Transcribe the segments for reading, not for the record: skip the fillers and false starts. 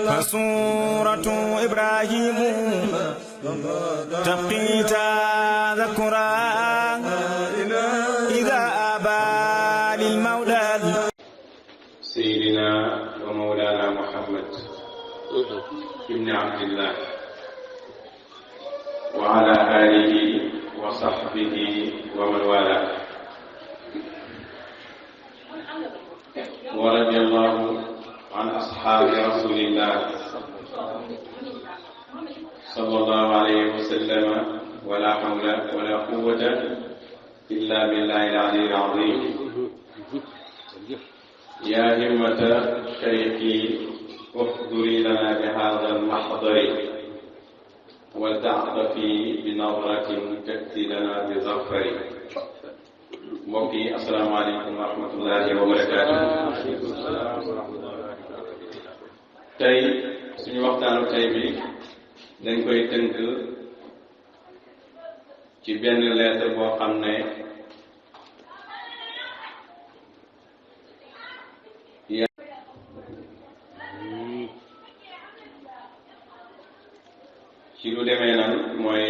فسورة إبراهيم تبقي تذكرا إذا أبى للمولى سيدنا ومولانا محمد ابن عبد الله وعلى آله وصحبه ومن والاه ورضي الله عن أصحاب رسول الله صلى الله عليه وسلم ولا حول ولا قوة إلا بالله العلي العظيم يا همة شيخي احضري لنا بهذا المحضر ولتعطفي بنظرة تأتي لنا بظفر. mbokk yi asalaamaaleykum wa rahmatullahi wa barakaatu. tey suñu waxtaanu tey bi dañ koy tënk ci benn lettre boo xam ne ci lu demee nan mooy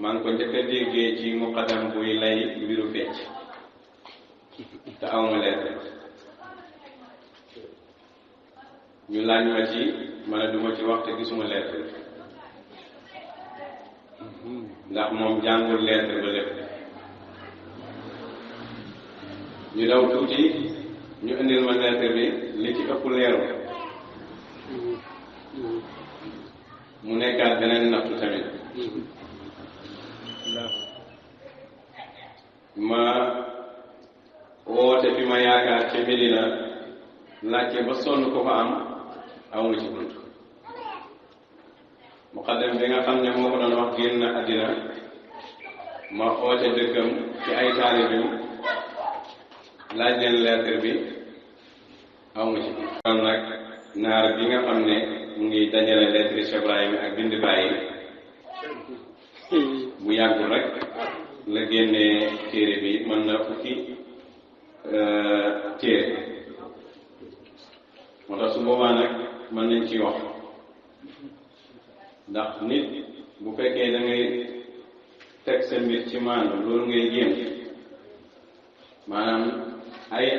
maa ngi ko njëkk a déggee ci muqaddam buy lay mbiru fecc te awma lettre ñu laaj ma ci ma ne duma ci wax te gisuma lettre ndax moom jàngul lettre ba lépp ñu daw tuuti ñu indil ma lettre bi li ci ëpp leeru mu nekkaat beneen nattu tamit ma woote fi ma yaakaar ca Medina laajte ba sonn ko fa am awma ci bunt muqaddam bi nga xam ne moo ko doon wax génn na àddina ma oote dëkkam ci ay taalibeem laaj leen lettre bi awma ci bunt kon nag naar bi nga xam ne mu ngi dajale lettre Cheikh Ibrahima ak bind bàyyi bu yàggul rek la génnee téere bi mën na fukki téere moo tax su boobaa nag mën nañ ci wax ndax nit bu fekkee da ngay teg sa mbir ci maanaam loolu ngay génn maanaam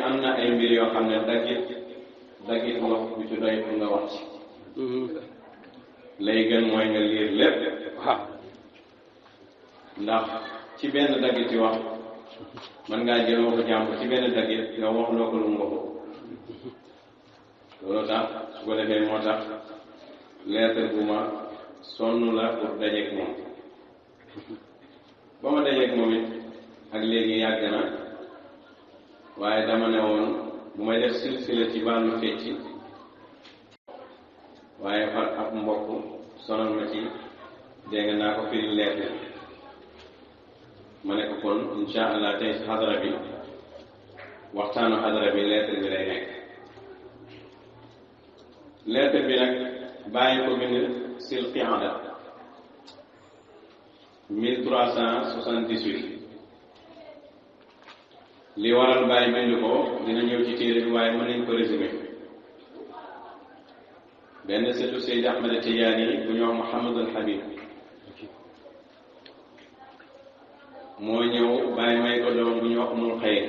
am na ay mbir yoo xam ne daggit wax bu ci doy pour nga wax ci lay gën mooy nga liir lépp ndax ci benn daggit ci wax mën ngaa jël waxu jàmbur ci benn daggit nga wax loo ko lu mu waxu loolu tax su ko defee moo tax lettre bu ma sonn la pour dajeek moom ba ma dajeek moom it ak léegi yàgg na waaye dama ne woon bu may def silsila ci wàllu fecc waaye far ab mbokk sonal ma ci dégg naa ko firi lettre ma ne ko kon insha allah tey si xadara bi waxtaanu xadara bi lettre bi lay nekk lettre bi nag bàyyi ko bind sil qiada 1378 li waral bàyyi bind ko dina ñëw ci téere bi waaye mën nañ ko résumé benn sëtu Seydi Ahmed Tidiane bu ñuy wax Mouhamadul Habib moo ñëw bàyyi may ko doom bu ñuy wax Umul Xayr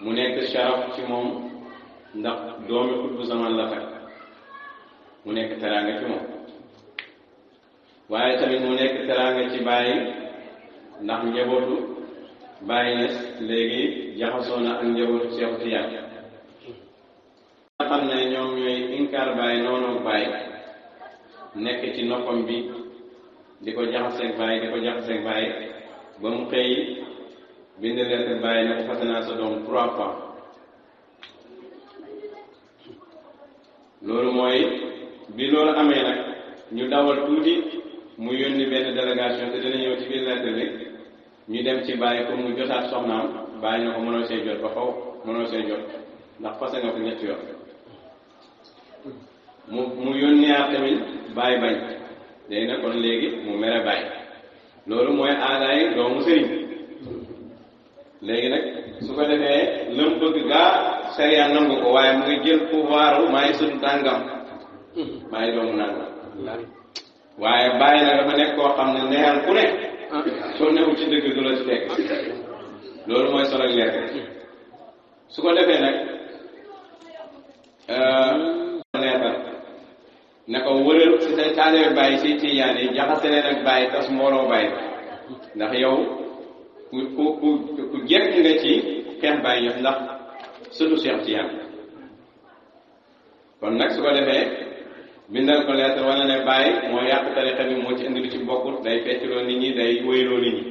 mu nekk sharaf ci moom ndax doomi xutbu zaman la fekk mu nekk teraanga ci moom waaye tamit mu nekk teraanga ci bàyyi ndax njabootu bàyyi nes léegi jaxasoo na ak njabootu Seexu Tijaan nga xam ne ñoom ñooy inkaar bàyyi noonu bàyyi nekk ci noppam bi di ko jaxaseeg bàyyi ba mu xëy bind lettre bàyyi ne ko fase naa sa doom 3 fois loolu mooy bi loolu amee nag ñu dawal tuuti mu yónni benn délégation te dina ñëw ci biir lettre bi ñu dem ci bàyyi pour mu jotaat soxnaam bàyyi na ko mënoo see jot ba faw mënoo see jot ndax fase nga ko ñetti yoon mu yónniwaat tamit bàyyi bañ léegi nag kon léegi mu mere bàyyi loolu mooy aadaay doomu sëriñ léegi nag su ko defee lëm bëgg gaa sariya nangu ko waaye mu ngi jël pouvoir maay sunu tàngam maay doomu nangam waaye bàyyi nag dafa nekk koo xam ne neexal ku ne soo newul ci dëgg du la ci fekk loolu mooy solo leer su ko defee nag neexal ne ko wëral si say taalibe bàyyi si tijaan yi jaxase leen ak bàyyi tas mbooloo bàyyi ndax yow ku jekk nga ci xeex bàyyi yëpp ndax surtout Cheikh Tijaan kon nag su ko defee bindal ko lettre wala ne bàyyi moo yàq tarixa bi moo ci indi lu ci bokkut day feccloo nit ñi day wéyloo nit ñi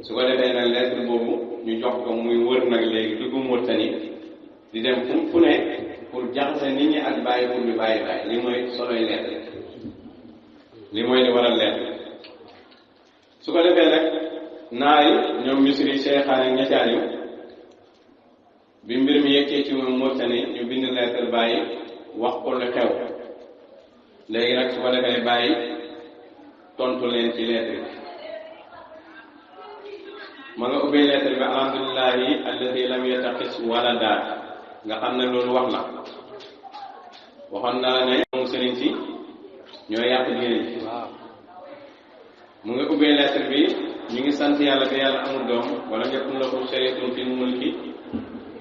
su ko defee nag lettre boobu ñu jox ko muy wër nag léegi dugg Mauritanie di dem fu ne pour jaxase nit ñi ak bàyyi pour ñu bàyyi li mooy soloy lettre li mooy li waral lettre su ko defee nag naar yi ñoom misri seexaan ak ñecaar yu bi mbir mi yeggee ci moom Mauritanie ñu bind lettre bàyyi wax ko lu xew léegi nag su ko defee bàyyi tontu leen ci lettre bi ma nga ubbee lettre bi alhamdulillahi alladi lam yattaqis walada nga xam ne loolu wax la waxoon naa la ne moom sëriñ si ñoo yàq diine ji mu nga ubbee lettre bi ñu ngi sant yàlla te yàlla amul doom wala yakun lahu sharikun fil mulki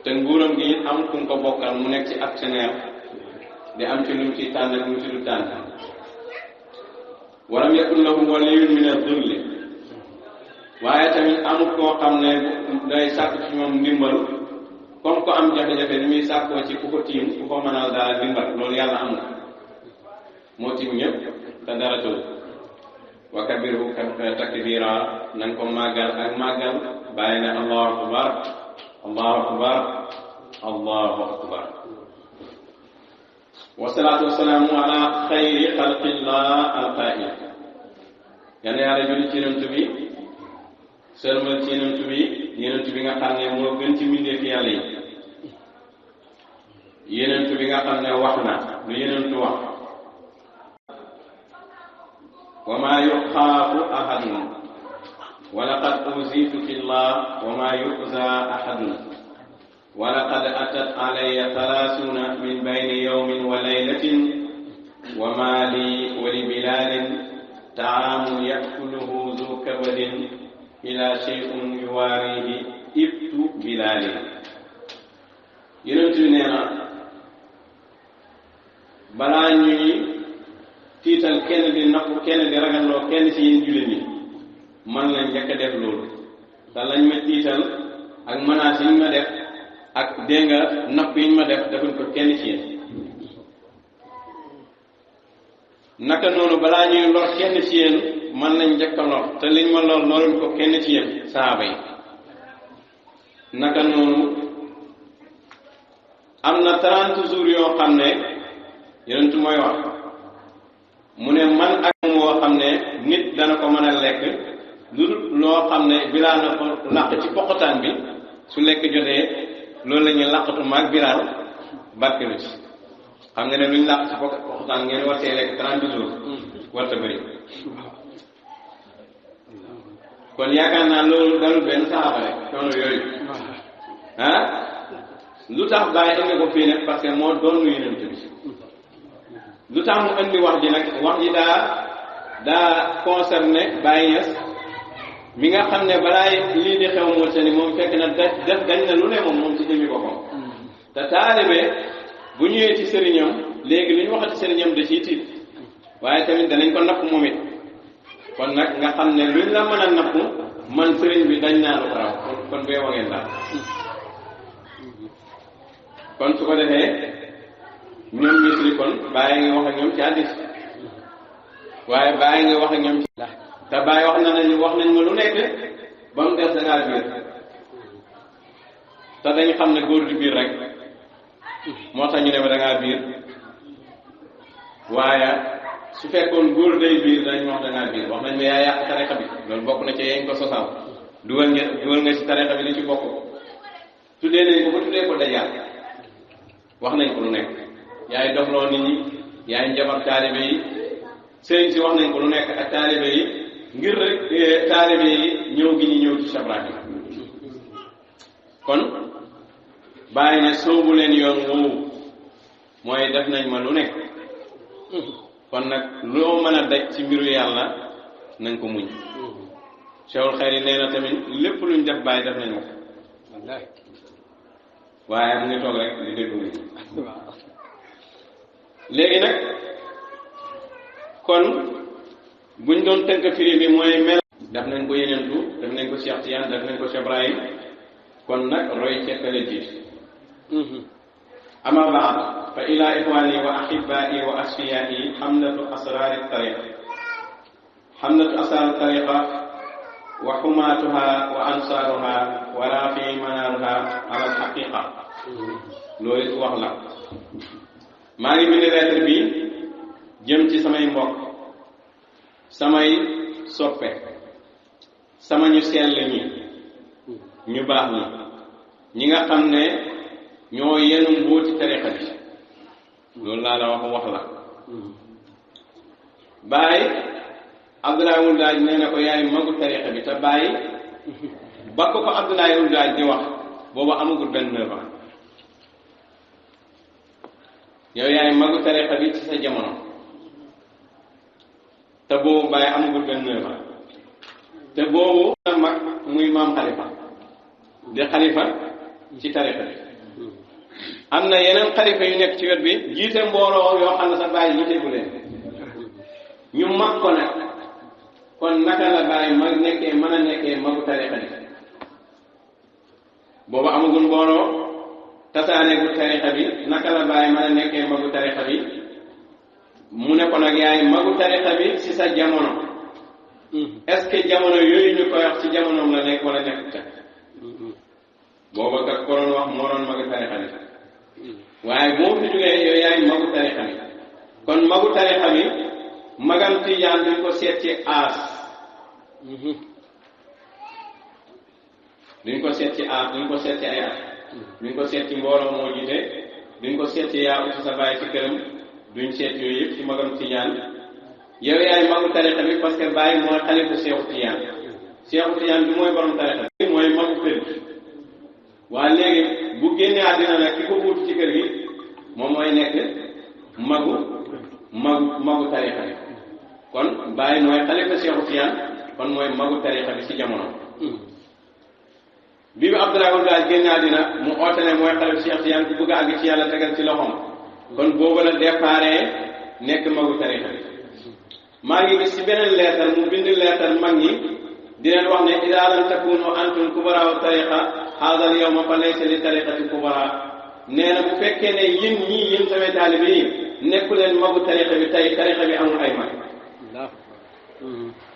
te nguuram gi am ku ko bokkal mu nekk ci actionnaire di am ci lu mu ciy tànn ak lu mu ci du tànn walam yakun lahu waliyyun min ad-dhulli waaye tamit amul koo xam ne day sàkk ci moom ndimbal comme ko am jafe-jafe ni muy sàkkoo ci ku ko tiim ku ko mënal dara ndimbal loolu yàlla am na moo tiim ñëpp te dara tëw wa kabirhu takbira nañ ko màggal ak màggal bàyyi ne allahu akbar allahu akbar allahu akbar wasalaatu wasalaamu ala xayri xalqillah alqaa'il yal na yàlla julli ci yonent bi sërmal ci yonent bi nga xam ne moo gën ci mbindeef yàlla yi yonent bi nga xam ne wax na lu yonent wax wa maa yuxaafu ahadun wa laqad uziitu fi llah wa maa yuxzaa ahadun wa laqad atat alayya talaasuuna min bayni yawmin wa laylatin wa maa lii wa li bilaalin taamun yakuluhu zu kabadin ila shay'un yuwaarihi ibtu bilaalin yonent bi nee na balaa ñuy tiital kenn di napp kenn di ragalloo kenn ci yéen jullit ñi man lañ njëkk a def loolu te lañ ma tiital ak menaces yi ñu ma def ak dégg nga napp yi ñu ma def defuñ ko kenn ci yéen naka noonu balaa ñuy lor kenn ci yéen man lañ njëkk a lor te liñ ma lor loruñ ko kenn ci yéen saaba yi naka noonu am na 30 jours yoo xam ne yonentu mooy wax mu ne man ak moo xam ne nit dana ko mën a lekk lu loo xam ne Bilaal na ko làq ci poqotaan bi su lekk jotee loolu la ñuy làqatu maag Bilaal barkelu ci xam nga ne luñ làq ci poqotaan ngeen wartee lekk 30 jours warta bëri kon yaakaar naa loolu dalul benn saxaaba rek noonu yooyu ah lu tax bàyyi indi ko fii nag parce que moo doon lu yonent bi lu tax mu indi wax ji nag wax ji daa concerné Baye Niass mi nga xam ne balaa lii di xew moo seni moom fekk na def dañ na lu ne moom ci jëmmi boppam te taalibe bu ñëwee ci sëriñam léegi lu ñu waxati sëriñam da ciy tiit waaye tamit danañ ko napp moom it kon nag nga xam ne luñ la mën a napp man sëriñ bi dañ naa lu ko raw kon bee wangeen daal kon su ko defee ñoom misri kon bàyyi nga wax ak ñoom ci hadiis waaye bàyyi nga wax ak ñoom ci te bàyyi wax nañ ma lu nekk ba mu des dangaa biir te dañu xam ne góor di biir rek moo tax ñu ne ma dangaa biir waaye su fekkoon góor day biir dañ wax dangaa biir wax nañ ma yaa yàq tarixa bi loolu bokk na ci yañ ko sosaaw dugal nga ci tarixa bi li ci bokk tuddee nañ ko ba tuddee ko dajal wax nañ ko lu nekk yaay doxloo nit ñi yaay njabar taalibe yi sëriñ si wax nañ ko lu nekk ak taalibe yi ngir rek taalibe yi ñëw gi ñu ñëw ci sabraat yi kon bàyyi ne soobu leen yoon woowu mooy def nañ ma lu nekk kon nag loo mën a daj ci mbiru yàlla nañ ko muñ Cheikhul Xayri nee na tamit lépp luñ def bàyyi def nañ ma ko waaye mu ngi toog rek di déglu nit léegi nag kon buñ doon tënk firi bi mooy mel def nañ ko yeneentu def nañ ko Cheikh Tidiane def nañ ko Cheikh Ibrahim kon nag roy cekkale jiit ama baad fa ila ixwani wa ahibai wa asfiyai xamlatu asrari tariqa xamlatu asrari tariqa wa xumaatuha wa ansaaruha wa raafi manaaruha ala alxaqiqa loolu it wax la maa ngi bind lettre bi jëm ci samay mbokk samay soppe sama ñu sell ñi ñu baax ñi nga xam ne ñoo yenu mbóoti tariqa bi loolu laa la wax la Baay Abdoulaye Wul Daaj nee na ko yaay magu tariqa bi te Baay ba ko Abdoulaye Wul Daaj di wax booba amagul 29 ans yow yaay magu tariqa bi ci sa jamono te boobu Baay amagul 29 ans te boobu na mag muy maam xalifa di xalifa ci tariqa bi am na yeneen xalifa yu nekk ci wet bi jiite mbooloo yoo xam ne sa Baay jiite bu leen ñu mag ko nag kon naka la Baay mag nekkee mën a nekkee magu tariqa bi boobu amagul mbooloo tasaaneegul tariqa bi naka la Baay mën a nekkee magu tariqa bi mu ne ko nag yaay magu tariqa bi ci sa jamono est-ce que jamono yooyu ñu koy wax ci jamonoom la nekk wala nekk ca booba kat ko doon wax moo doon magu tariqa bi waaye boo fi jógee yow yaay magu tariqa bi kon magu tariqa bi magam Tijaan duñ ko seet ci aas duñ ko seet ci aas duñ ko seet ci ay at duñ ko seet ci mbooloo moo jiite duñ ko seet ci yaa uti sa baay ci këram duñ seet yooyu yëpp ci magam Tijaan yow yaay magu tariqa bi parce que Baay mooy xalifu Seexu Tijaan Seexu Tijaan bi mooy borom tariqa bi mooy magu kër gi waaye léegi bu génnee àddina nag ki ko wuutu ci kër gi moom mooy nekk magu tariqa bi kon Baay mooy xalifa Seexu Tijaan kon mooy magu tariqa bi ci jamono bi Abdoulaye Wul Daaj génne àddina mu oote ne mooy xalifa Seexu Tijaan ku bëgg a àgg ci yàlla tegal ci loxoom kon boobu la déparé nekk magu tariqa bi maa ngi gis ci beneen leetar mu bind leetar mag ñi di leen wax ne idaa lam takunu antum kubaraaw tariqa haadal yawma fa laysa li tariqati kubara nee na bu fekkee ne yéen samay taalibe yi nekku leen magu tariqa bi tey tariqa bi amul ay mag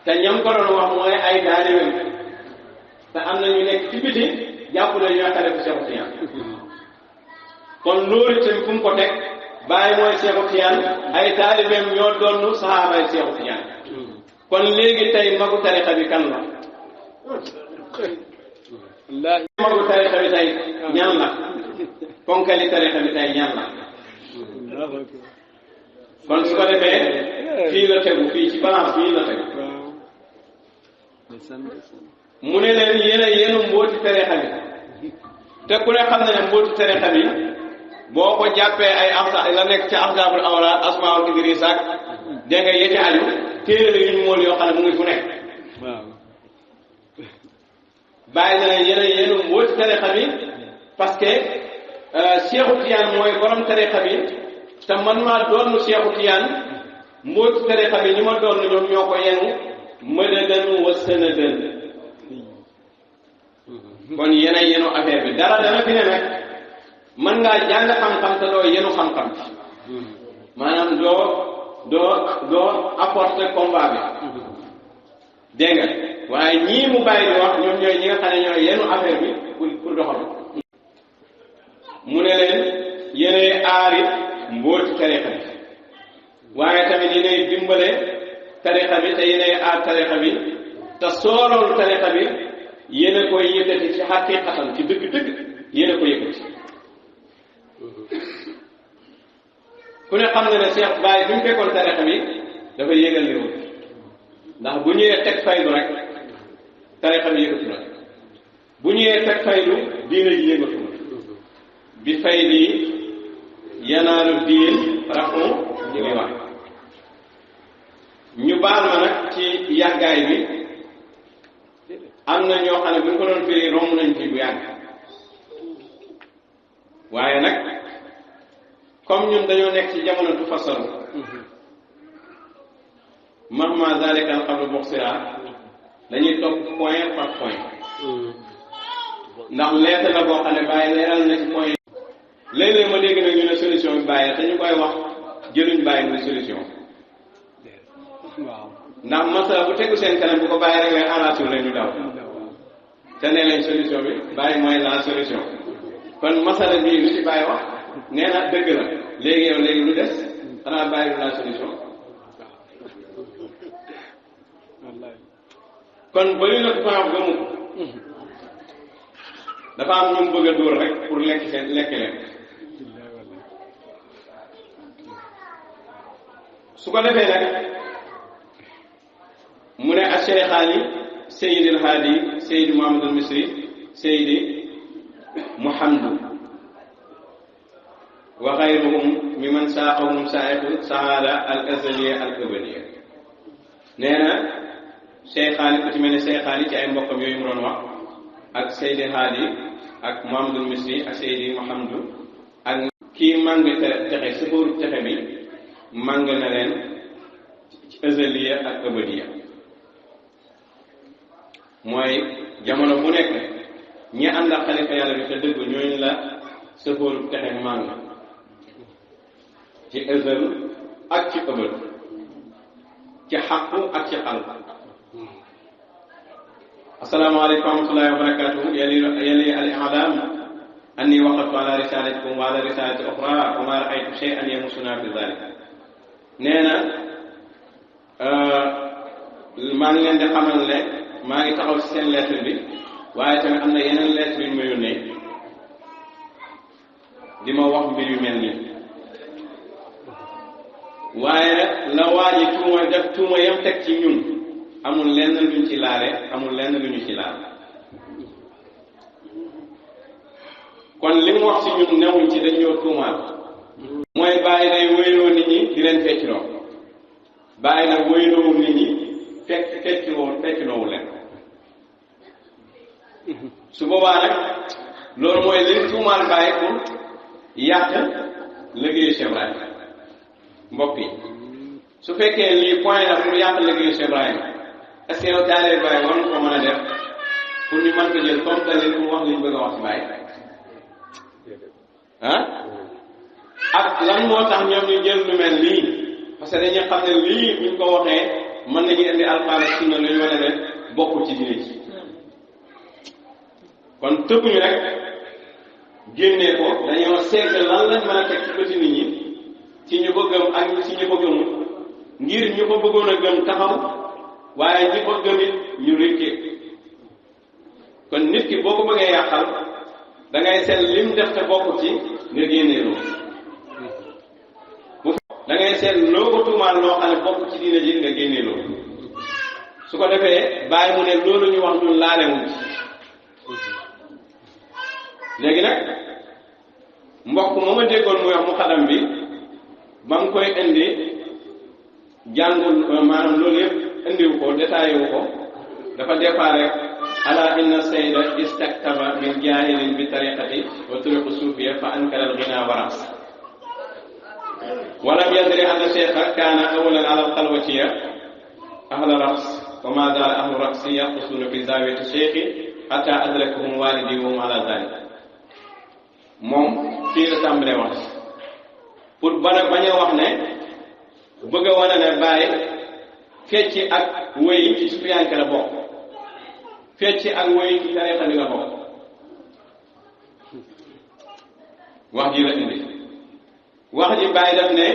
te ñam ko doon wax mooy ay taalibeem te am na ñu nekk ci biti jàpp na ñooy xalifa Seexu Tijaan kon loolu tamit fu mu ko teg Baay mooy Seexu Tijaan ay taalibeem ñoo doon saxaabay Seexu Tijaan kon léegi tey magu tariqa bi kan la magu tariqa bi tey ñan la ponkali tariqa bi tey ñan la kon su ko defee fii la tegu fii ci balance fii la tegu mu ne leen yéenu mbooti tariqa bi te ku ne xam na ne mbooti tariqa bi boo ko jàppee ay axsa la nekk ci axsaabul awraad asmaul idris ak dégg nga yeti aju téere la yuñ mool yoo xam ne mu ngi fu nekk bàyyi na leen yéenu mbooti tariqa bi parce que Seexu Tijaan mooy borom tariqa bi te man maa doon Seexu Tijaan mbooti tariqa bi ñi ma doon ñoom ñoo ko yenu mëdadan wa sanadan kon yenu affaire bi dara dana fi ne nag mën ngaa jàng xam-xam te doo yenu xam-xam maanaam doo apporter combat bi dégg nga waaye ñii mu bàyyi di wax ñoom ñooy ñi nga xam ne ñooy yenu affaire bi pour doxal mu ne leen yéenay aari mbooti tariqa bi waaye tamit yéenay dimbale tariqa bi te yéenay aar tariqa bi te sooroolu tariqa bi yéen a koy yëkkati ci xaqiqatan ci dëgg-dëgg yéen a ko yëkkati ku ne xam na ne Cheikh Baye bi mu fekkoon tariqa bi dafa yéegal réew ndax bu ñëwee teg faydu rek tariqa bi yëngatu na bu ñëwee teg faydu diina ji yëngatu na bi fay di yanaalu diin rafu li muy wax ñu baal ma nag ci yàggaay bi am na ñoo xam ne bu ñu ko doon firi romb nañ ci bu yàgg waaye nag comme ñun dañoo nekk ci jamono tu fasalu mahma zalika al qablu buxsira dañuy topp point par point ndax lettre la boo xam ne bàyyi leeral na ci point léeg-léeg ma dégg nag ñu ne solution bi bàyyi la te ñu koy wax jëluñ bàyyi muy solution ndax masala bu tegu seen kanam bu ko bàyyi rek ngay arrangé leen ñu daw te nee nañ solution bi bàyyi mooy la solution kon masala bii lu ci bàyyi wax nee na dëgg la léegi yow léegi lu des xanaa bàyyi du la solution kon bëri na ko wax gëmu ko dafa am ñu bëgg a dóor rek pour lekk leen su ko defee nag mu ne ash-shaykhaani Sayyid al-Haadi Sayyid Muhammad al-Misri Sayyid Muhammad wa ghayruhum mimman saaqahum saa'iqu saada al-azaliyya al-abadiyya nee na shaykhaani ku ci mel ne shaykhaani ci ay mbokkam yooyu mu doon wax ak Sayyid al-Haadi ak Muhammad al-Misri ak Sayyid Muhammad ak kii màng texe sëfooru texe bi màng na leen ci azaliya ak abadiya mooy jamono bu nekk ñi ànd ak xalifa yàlla bi te dëgg ñooñu la sëfooru texe màng ci azal ak ci abad ci xaqu ak ci xal assalaamu aleykum wa rahmatullahi wa barakatuhu yali al-i'laam anni waqaftu ala risalatikum wa ala risalati ukhra wa ma ra'aytu shay'an yamussuna fi dhalik nee na maa ngi leen di xamal ne maa ngi taxaw ci seen lettre bi waaye tamit am na yeneen lettre yu ma yónnee di ma wax mbir yu mel nii waaye la waaji tuuma yam teg ci ñun amul lenn luñ ci laale amul lenn lu ñu ci laal kon li mu wax ci ñun newuñ ci dañ ñoo tuumaal mooy bàyyi nay wéyloo nit ñi di leen feccloo bàyyi nag wéyloo nit ñi feccloowu leen su boobaa nag loolu mooy liñ tuumaal bàyyi pour yàq liggéeyu Cheikh Ibrahima mbokk yi su fekkee lii point la pour yàq liggéeyu Cheikh Ibrahima est-ce que yow taalee bàyyi war nga ko mën a def pour ñu mën ko jël comme dalil pour wax liñ bëgg a wax ci bàyyi ah ak lan moo tax ñoom ñu jël lu mel nii parce que dañuy xam ne lii buñ ko waxee mën nañu indi alxuraan ak sunna lu ñu wane ne bokkul ci diine ji kon tëbuñu rek génnee ko dañoo seet lan lañ mën a teg ci bëti nit ñi ci ñu bëggam ak ci ñu bëggamut ngir ñu ko bëggoon a gëm taxaw waaye ñi ko gëmit ñu rékkee kon nit ki boo ko bëggee yàqal da ngay seet lim def te bokk ci nga génnee loolu da ngay seet loo ko tuumaal loo xam ne bokk ci diine ji nga génnee loolu su ko defee bàyyi mu ne loolu ñu wax ñun laalewuñ ci léegi nag mbokk moo ma déggoon muy wax mu xadam bi ba mu koy indi jàngul maanaam loolu yëpp indiwu ko détaillé wu ko dafa départ rek ala inna sayda istaktaba min jaahilin bi tariqati wa turuqi suufiya fa ankara al-ghina wa raqs wa lam yadri anna shaykha kana awalan ala al-khalwatiyya ahla raqs wa ma zala ahlu raqsi yaqusuna fi zawiyati shaykhi hatta adrakahum walidi wa hum ala dhalik moom fii la tàmbalee wax pour bañ a wax ne bëgg a wane ne bàyyi fecci ak wéy ci sufiyanke la bokk fecci ak wéy ci tariqa bi la bokk wax ji la indi wax ji bàyyi daf ne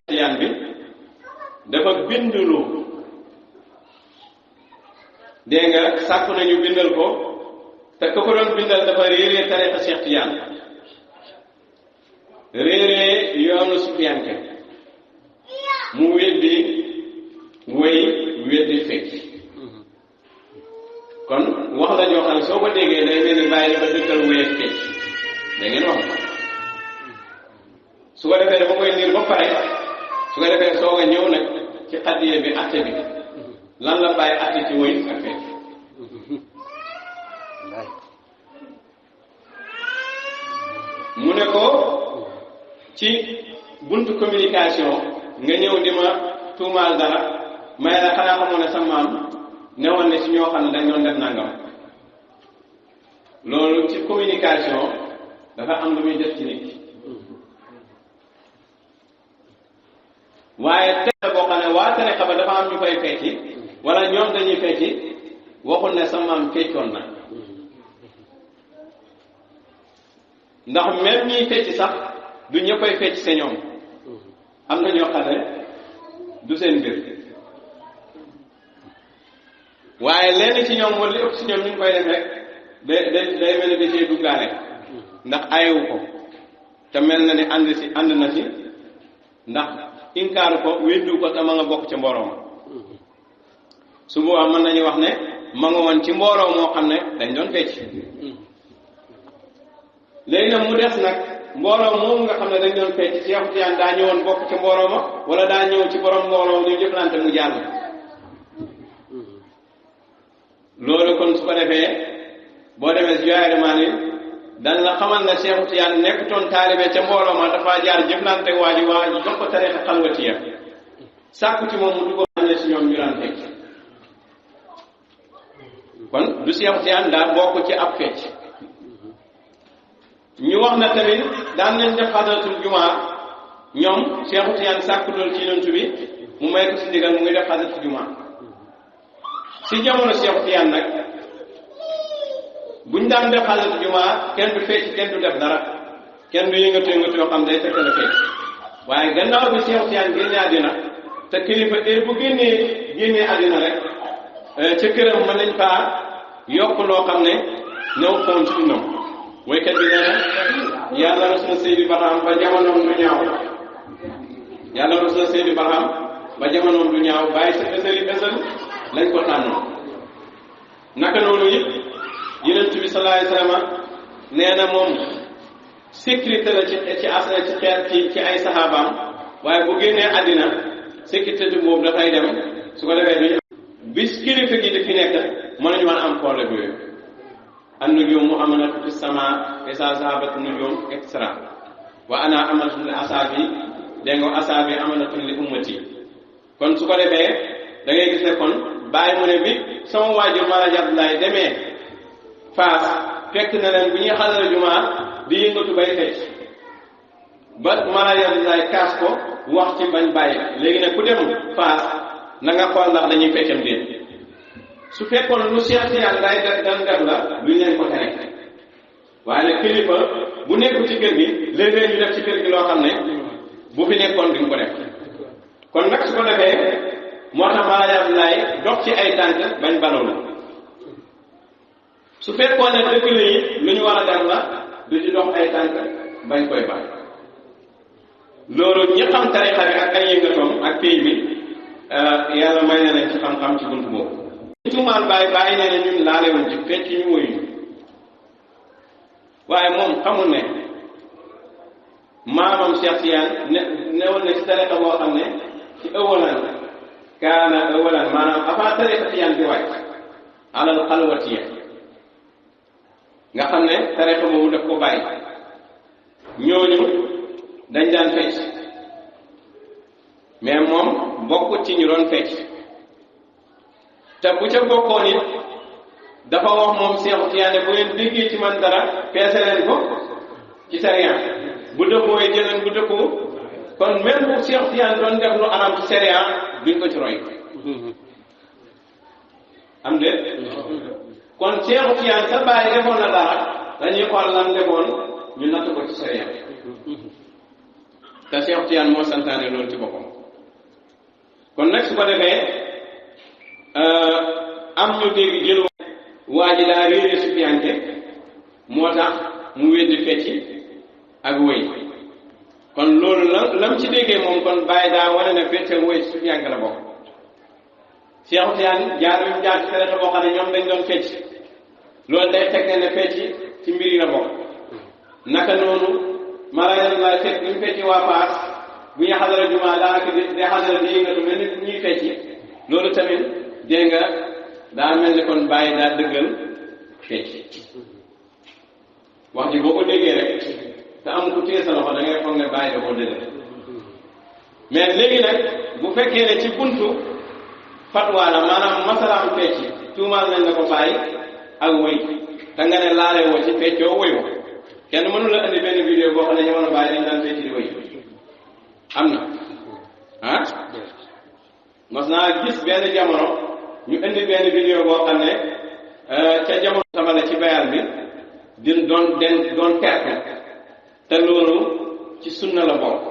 tiyaan bi dafa bindulu dégg nga sàkku nañu bindal ko te ko ko doon bindal dafa réeree tariqa Cheikh Tidiane réeree yoonu sufiyanke mu weddi wéy weddi fecc kon wax la joo xam ne soo ko déggee day mel ni bàyyi dafa dëkkal wéy ak fecc da ngeen wax su ko defee dafa koy liir ba pare su ko defee soog a ñëw nag ci xaddiye bi atte bi lan la bàyyi atte ci woy ak fecc mu ne ko ci buntu communication nga ñëw di ma tuumaal dara may la xanaa xamoon ne sa maam newoon ne ci ñoo xam ne dañ doon def nangam loolu ci communication dafa am lu muy def ci nit waaye tarixa boo xam ne waa tarixa ba dafa am ñu koy fecci wala ñoom dañuy fecci waxul ne sa maam feccoon na ndax même ñiy fecci sax du ñëppay fecc sa ñoom am na ñoo xam ne du seen mbir waaye lenn ci ñoom wala li ëpp ci ñoom ñu ngi koy def rek day mel ni da cee duggaale ndax ayewu ko te mel na ni ànd na ci ndax inkaaru ko weddu ko te ma nga bokk ci mbooloo ma su boobaa mën nañu wax ne ma nga woon ci mbooloo moo xam ne dañ doon fecc léegi nag mu des nag mbooloo moom nga xam ne dañ doon fecc Cheikh Tidiane daa ñëwoon bokk ci mbooloo ma wala daa ñëw ci borom mbooloo ñu jëflante mu jàll loolu kon su ko defee boo demee si yaayarement ni dan la xamal na Cheikh Tidiane nekkutoon taalibe ca mbooloo ma dafa jaar jëflante waa ji jox ko tariixa xalwatiya sàkku ci moom mu dugg ne si ñoom ñu daan fecc kon du Cheikh Tidiane daa bokk ci ab fecc ñu wax na tamit daan nañ def xadaratul jumaa ñoom Cheikh Tidiane sàkku dool ci yonent bi mu may ko si ndigal mu ngi def xadaratul jumaa si jamono Cheikh Tidiane nag buñ daan def xadaratul jumaa kenn du fecc kenn du def dara kenn du yëngatu yoo xam day fekk na fecc waaye gannaaw bi Cheikh Tidiane génne àddina te kilifa heure bu génnee àddina rek ca këram mën nañ faa yokk loo xam ne ñëw xoon ci dundam woykat bi nee na yàlla rus na Seydi Barham ba jamonoom du ñaaw yàlla rus na Seydi Barham ba jamonoom du ñaaw bàyyi sa ësal lañ ko tànnoon naka noonu it Yonent bi sallallahu alayhi wasallam nee na moom sécurité la ci ay saxaabaam waaye bu génnee àddina sécurité boobu dafay dem su ko defee duñu bis kilifa gi di fi nekk mën nañu mën a am problème yooyu an-nujuumu amanatun fi samaa izaa zahabat an-nujuum et cetera wa ana amanatun li asaabi dégg nga asaabi amanatun li ummati kon su ko defee da ngay gis ne kon bàyyi mu ne bi sama waajur Maalaji Abdoulaye demee Faas fekk na leen bi ñuy xadara jumaa di yëngatu bay fecc ba Maalaji Abdoulaye kaas ko wax ci bañ bàyyi léegi nag ku dem Faas na nga xool ndax dañuy feccam déet su fekkoon lu Cheikh Tidiane day dan def la duñ leen ko tere waaye nag kilifa bu nekkul ci kër gi léeg-léeg ñu def ci kër gi loo xam ne bu fi nekkoon duñ ko def kon nag su ko defee moo tax Maalaji Abdoulaye dox ci ay tànk bañ baloolu su fekkoon ne dëkk la yi lu ñu war a def la du ci dox ay tànk bañ koy bal loolu ñi xam tarixa bi ak ay yëngatoom ak pays bi yàlla may na leen ci xam-xam ci buntu boobu tuumaal bàyyi nee na ñun laalewuñ ci fecc ñu woyuñu waaye moom xamul ne maamam Cheikh Tidiane newoon na ci tarixa boo xam ne ci ëwalan kaana ëwalan maanaam avant tarixa Tidiane di wàcc alal xalwatiya nga xam ne tarixa boobu daf ko bàyyi ñooñu dañ daan fecc mais moom bokk ci ñu doon fecc te bu ca bokkoon it dafa wax moom Cheikh Tidiane bu ngeen déggee ci man dara peese leen ko ci sariya bu dëppoo jëleen bu dëppoo kon même bu Cheikh Tidiane doon def lu aram ci sariya duñ ko ci roy am de kon Cheikh Tidiane sa bàyyi defoon na dara dañuy xool lan defoon ñu natt ko ci sariya te Cheikh Tidiane moo santaane loolu ci boppam kon nag su ko defee am ñu dégg jël waa ji daa réere sufiyanke moo tax mu weddi fecci ak wëy kon loolu lam ci déggee moom kon bàyyi daa wane ne fecc ak wëy sufiyanke la bokk Cheikh Tidiane jaar bi mu jaar ci tarixa boo xam ne ñoom dañ doon fecc loolu day teg ne fecc ci mbir yi la bokk naka noonu malaay laay fekk ñu fecci waa Faas bu ñu xadara jumaa daanaka di xadara di yëngatu mel ni ñuy fecci loolu tamit dégg nga daa mel ni kon bàyyi daa dëggal fecc wax ji boo ko déggee rek te am ku téye sa loxo da ngay foog ne bàyyi da koo dëggal mais léegi nag bu fekkee ne ci buntu fatwa la maanaam masalaam fecc tuumaal nañ la ko bàyyi ak wëy te nga ne laale woo ci feccoo wëyoo kenn mënu la indi benn vidéo boo xam ne jamono bàyyi dañ daan fecc di wëy am na ah mos naa gis benn jamono ñu indi benn vidéo boo xam ne ca jamono sama la ci bayal bi doon perte te loolu ci sunna la bokk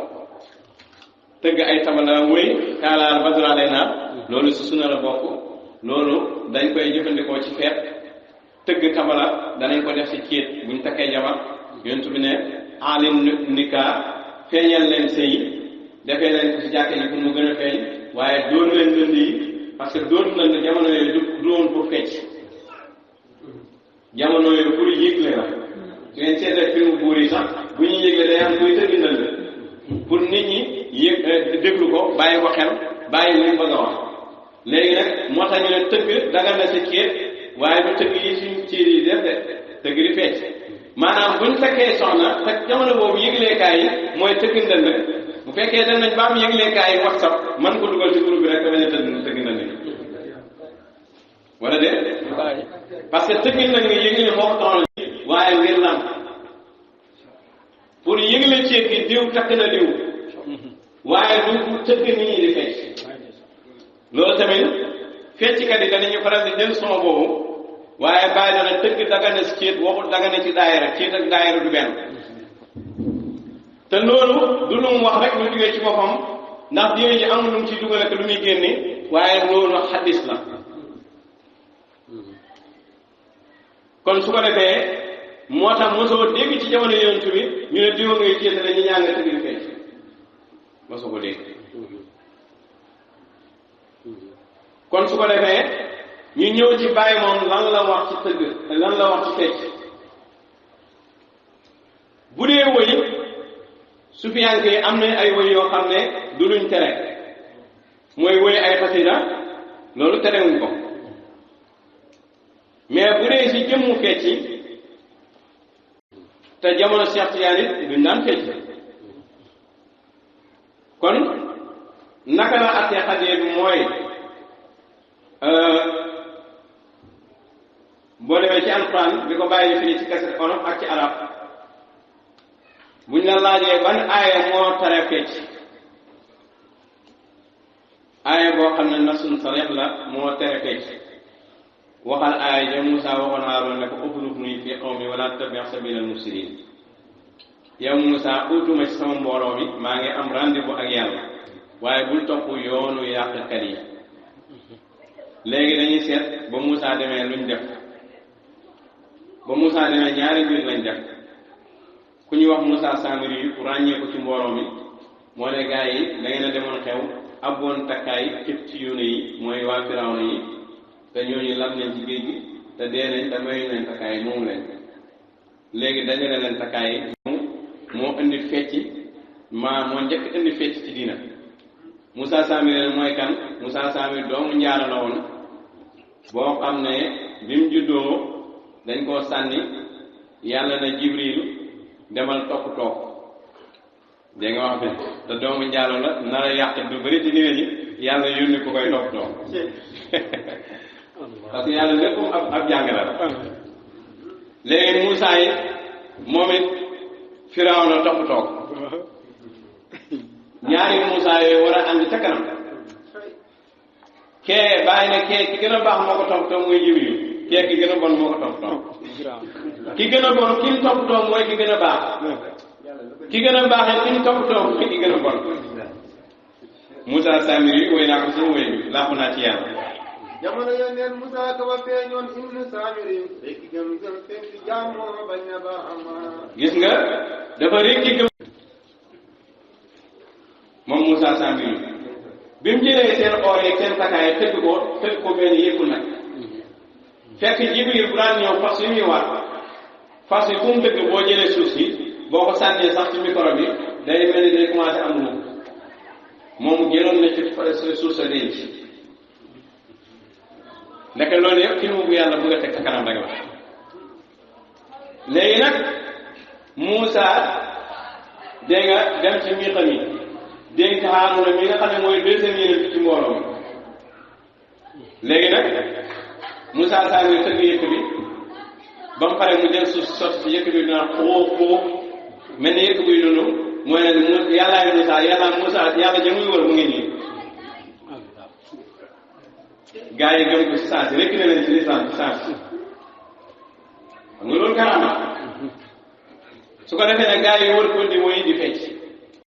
tëgg ay tabala wëy kaalaar badura lay naa loolu ci sunna la bokk loolu dañ koy jëfandikoo ci feet tëgg tabala danañ ko def ci céet buñ takkee jabar yonent bi ne alim nikaa feeñal leen sëy defee leen ko ci jàkke yi pour mu gën a feeñ waaye dóor leen dënd yi parce que dóor dënd jamono yooyu du woon pour fecc jamono yooyu pour yëgle la su ngeen seetlee film buur yi sax bu ñuy yëgle day am kuy tëgg ndënd pour nit ñi yëg déglu ko bàyyi ko xel bàyyi li mu bëgg a wax léegi nag moo tax ñu ne tëgg dagal na ci kéet waaye du tëgg yi suñ ciir yi def de tëgg di fecc maanaam buñ fekkee soxna te jamono boobu yëgleekaay yi mooy tëgg ndënd bu fekkee dem nañ ba am yëgleekaay yi WhatsApp man ko dugal ci groupe bi rek te bañ a tëgg ndënd wala de parce que tëgg ndënd nga yëgle moo ko toxal waaye ngir lan pour yëgle ceeb gi diw takk na diw waaye du tëgg nit ñi di fecc loolu tamit fecckat yi danañu faral di jël son boobu waaye bàyyi dana tëgg dagane si ceet waxul dagane ci daayira ceet ak daayira du benn te loolu du lu mu wax rek lu jógee ci boppam ndax diine ji amul lu mu ciy dugal ak lu muy génne waaye loolu xaddis la kon su ko defee moo tax mosoo dégg ci jamono yonent bi ñu ne diwa ngay ceet la ñu ñaa nga tëgg di fecc mosoo ko dégg kon su ko defee ñu ñëw ci bàyyi moom lan la wax ci tëgg lan la wax ci fecc bu dee woy sufiyanke yi am na ay woy yoo xam ne du luñ tere mooy woy ay xasida loolu terewuñ ko mais bu dee ci jëmmu fecc te jamono Cheikh Tidiane it duñ daan fecc kon naka la attee xadee bi mooy boo demee ci alquran bi ko bàyyi fii ci kaset olof ak ci arab buñ la laajee ban aaya moo tere fecc aaya boo xam ne nasun sarix la moo tere fecc waxal aaya ja Musaa waxoon Haaruun ne ko uxlufnii fii qawmi wala tattabi' sabiilal mufsidiin yow Musaa utuma ci sama mbooloo mi maa ngi am rendez-vous ak yàlla waaye bul topp yoonu yàqkat yi léegi dañuy seet ba Musaa demee luñ def ba Musaa demee ñaari mbir lañ def ku ñuy wax Musaa Saamiri yi ràññee ko ci mbooloo mi moo ne gaa yi da ngeen a demoon xew abboon takkaay képp ci yoone yi mooy waa Firawna yi te ñooñu lam nañ ci géej gi te dee nañ te mayu leen takkaay moomu leen léegi dajale leen takkaay yi moo indi fecc moo njëkk indi fecc ci diina Musaa Saamiri mooy kan Musaa Saamiri doomu njaara la woon boo xam ne bi mu juddoo dañ koo sànni yàlla na Jibril demal toppatoo dégg nga wax bi te doomu njaalo la nar a yàq du bëri ci diine ji yàlla yónni ko koy toppatoo parce que yàlla lépp ab jàngale la léegi Musaa yi moom it Firawna toppatoo ñaari Musaa yooyu war a ànd ca kanam kee bàyyi ne kee ki gën a baax moo ko toppatoo mooy Jibril kee ki gën a bon moo ko toppatoo ki gën a bon ki ñu toppatoo mooy ki gën a baax ki gën a baaxee ki ñu toppatoo mooy ki gën a bon Musaa Saamiri woy naa ko suñu woy bi làpp naa ci yàlla jamono ya neen Musaa ka ba feeñoon ibnu Saamiri rekk gëm fekk jaamoo bañ na ba ama gis nga dafa rekki gëm moom Musaa Saamiri bi mu jëlee seen or yi seen takkaay tëgg ko benn yëpp nag fekk Jibril bu daan ñëw fas yu muy war fas yi fu mu dëgg boo jëlee suuf si boo ko sànnee sax ci micro bi day mel ni day commencé am lu moom génnoon na ci suuf sa denc nekk loolu yëpp film bu yàlla bëgg a teg sa kanam rek la léegi nag Muusa dégg nga dem ci miixam yi dénk Haaruna mi nga xam ne mooy deuxième yéene ci mbooloo mi léegi nag Muusa saa ngi tëgg yëkk bi ba mu pare mu jël suuf sotti ci yëkk bi dina xoo mel ni yëkk buy dund mooy ne yàllaay Muusa yàlla ja muy wër mu ngi nii gaa yi gëm ko si saa si rekk ne leen ci lislam ci saa si xam nga loolu karaama su ko defee ne gaa yi wër ko di mooy di fecc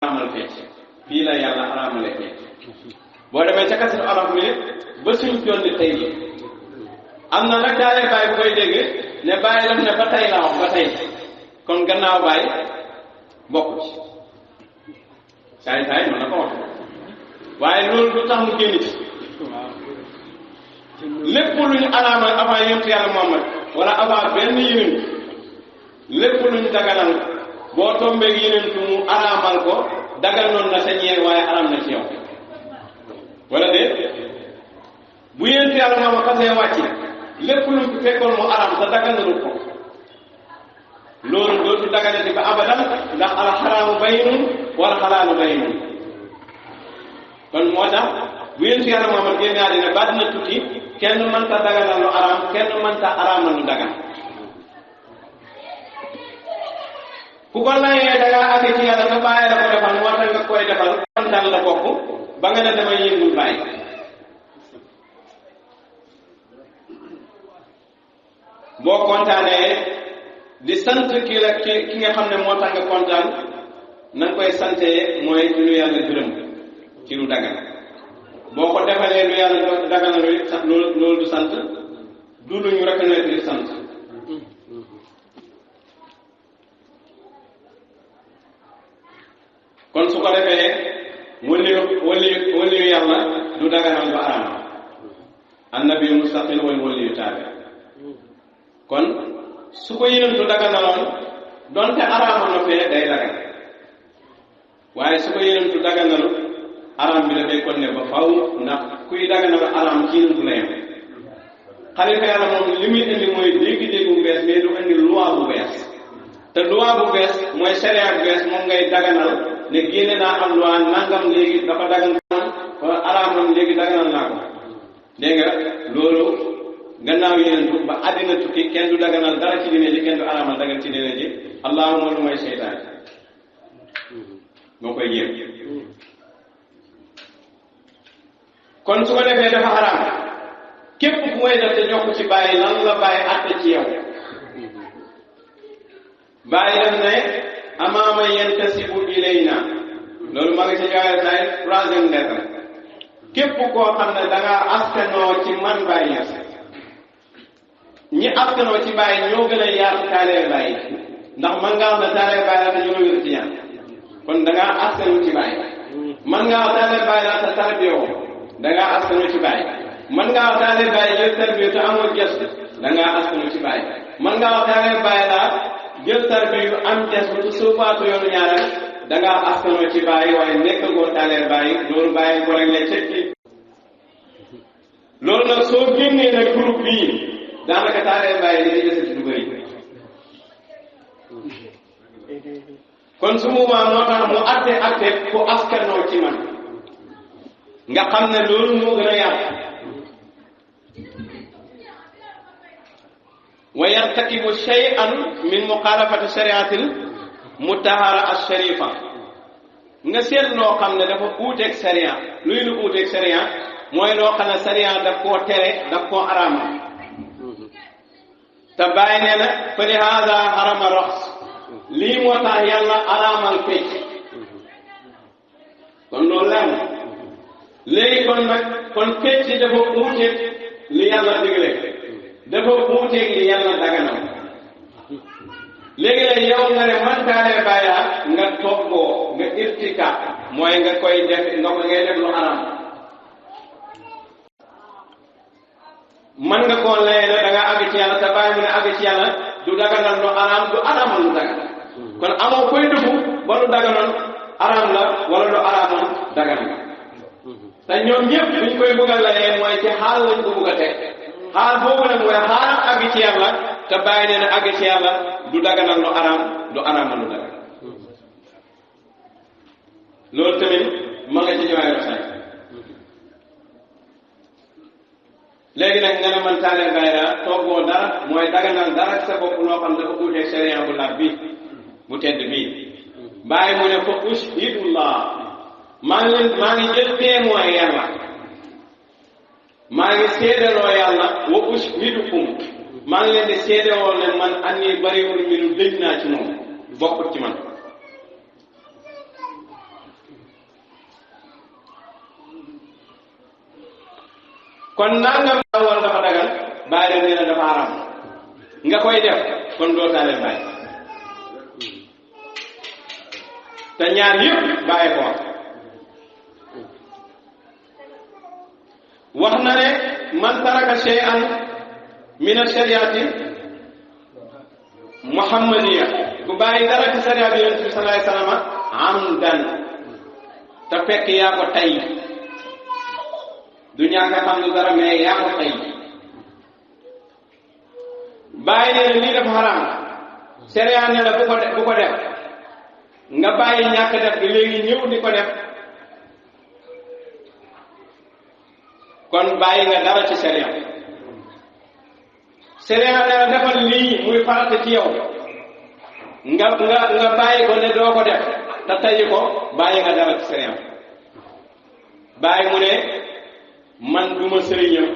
araamal fecc fii la yàlla araamale fecc boo demee ca kaset arab mi ba suñ jonni tey bi am na nag daale bàyyi bu koy dégg ne bàyyi daf ne ba tey la wax ba tey kon gannaaw bàyyi bokk ci saay mën na ko wax waaye loolu du tax mu génn ci lépp lu ñu araamal avant yonent yàlla Muhammad wala avant benn yonent lépp lu ñu daganal boo tombeeg yonent mu araamal ko dagal noonu na sa ñeer waaye araam na ci yow wala de bu yonent yàlla Muhammad xasee wàcc lépp lu ñu fekkoon mu araam sa dagal na ko loolu dootu daganati ba abadan ndax al xaraamu baynun wal xalaalu baynun kon moo tax bu yonent yàlla Muhammad génn àddina ba dina tukki kenn mënta daganal lu araam kenn mënta araamal lu dagan ku ko layee da ngaa àgg ci yàlla nga bàyyi la ko defal moo tax nga koy defal kontaan la bokk ba nga ne damay yëngul bàyyi boo kontaanee di sant ki nga xam ne moo tax nga kontaan na nga koy santee mooy lu yàlla gërëm ci lu dagan boo ko defalee lu yàlla daganal loolu du sant du lu ñu reconnaître di sant kon su ko defee waliyu yàlla du daganal du araam annabi mustaqil wal waliyu taabi kon su ko yénentu daganaloon donte araamoon na fee day dagan waaye su ko yénentu daganalu araam bi dafay kon ne ba faw ndax kuy daganal araam ci yénentu la yem xalifa yàlla moom li muy indi mooy dégg-dégg bu bees mais du indi loi bu bees te loi bu bees mooy sharia bu bees moom ngay daganal ne génne naa am loi nangam léegi dafa dagan wala araamam léegi daganal naa ko dégg nga loolu gannaaw yénentu ba àddina tukki kenn du daganal dara ci diine ji kenn du araamal dagan ci diine ji allahuma lu may seytaan moo koy jéem kon su ko defee dafa xaraam képp ku may def te jokk ci bàyyi lan la bàyyi àtte ci yow bàyyi def ne amaama yentasibu ilayna loolu maa ngi ci jaay say troisième lettre képp koo xam ne da ngaa askanoo ci man bàyyi ñes ñi askanoo ci bàyyi ñoo gën a yaatu taalee bàyyi ndax man ngaa wax ne taalee bàyyi la te ñoo wér ci ñaan kon da ngaa askanu ci bàyyi man ngaa wax taalee bàyyi la te tarbiyoo da ngaa askanu ci bàyyi man ngaa wax taalee bàyyi jël tarbiyu te amoo gëstu da ngaa askanu ci bàyyi man ngaa wax taalee bàyyi la jël tarbiyu am gëstu te suufaatu yoonu ñaareel da ngaa askanoo ci bàyyi waaye nekk goo taalee bàyyi loolu bàyyi ko rek lay cëkki loolu nag soo génnee nag groupe bii daanaka taalee bàyyi li ci desati du bëri kon su boobaa moo tax mu atte ku askanoo ci man nga xam ne loolu moo gën a yàqu wa yartakibu shay'an min muxaalafati shariatil mutahara ash-sharifa nga seet loo xam ne dafa uuteeg sharia luy lu uuteeg sharia mooy loo xam ne sharia daf koo tere daf koo araamal te bàyyi nee na fa li haada harama rox lii moo tax yàlla araamal fecc kon loolu la léegi kon nag kon fecc dafa uuteeg li yàlla digle dafa uuteeg li yàlla daganal léegi nag yow nga ne man taalee bàyyi nga toggoo nga irtika mooy nga koy def ngay def lu araam man nga koo layee ne da nga àgg ci yàlla te bàyyi mu ne àgg ci yàlla du daganal lu araam du araamal lu dagan kon amoo koy dugg ba lu daganoon araam la wala lu araamoon dagan la te ñoom ñëpp buñ koy bëgg a layee mooy ci xaal lañ ko bëgg a teg xaal boobu nag mooy xaaral àgg ci yàlla te bàyyi nee na àgg ci yàlla du daganal lu araam du araamal lu dagan loolu tamit ma nga ci ñëwaay sax léegi nag nga ne man taalee gayra toggoo dara mooy daganal dara sa bopp loo xam dafa uutee sharia bu laab bi bu tedd bii bàyyi mu ne fa ushhidullah maa ngi jël témoin yàlla maa ngi seedaloo yàlla wa ushhidukum maa ngi leen di seedaloo ne man anni bariwul minu dëj naa ci moom bokkut ci man kon nangam wala dafa dagal bàyyi leen nee na dafa haram nga koy def kon doo taaleen bàyyi te ñaar yëpp bàyyi ko wax na ne man taraka shay'an min ash-shari'ati muhammadiya ku bàyyi dara ci sharia bi yonent bi sallallahu alayhi wasallam amdan te fekk yaa ko tay du ñàkk a xam lu dara mais yaa ko tay bàyyi nee na lii dafa xaraam sharia ne la bu ko def nga bàyyi ñàkk def gi léegi ñëw di ko def kon bàyyi nga dara ci sharia sharia ne la defal lii muy farata ci yow nga bàyyi ko ne doo ko def te tayi ko bàyyi nga dara ci sharia bàyyi mu ne man duma sëriñam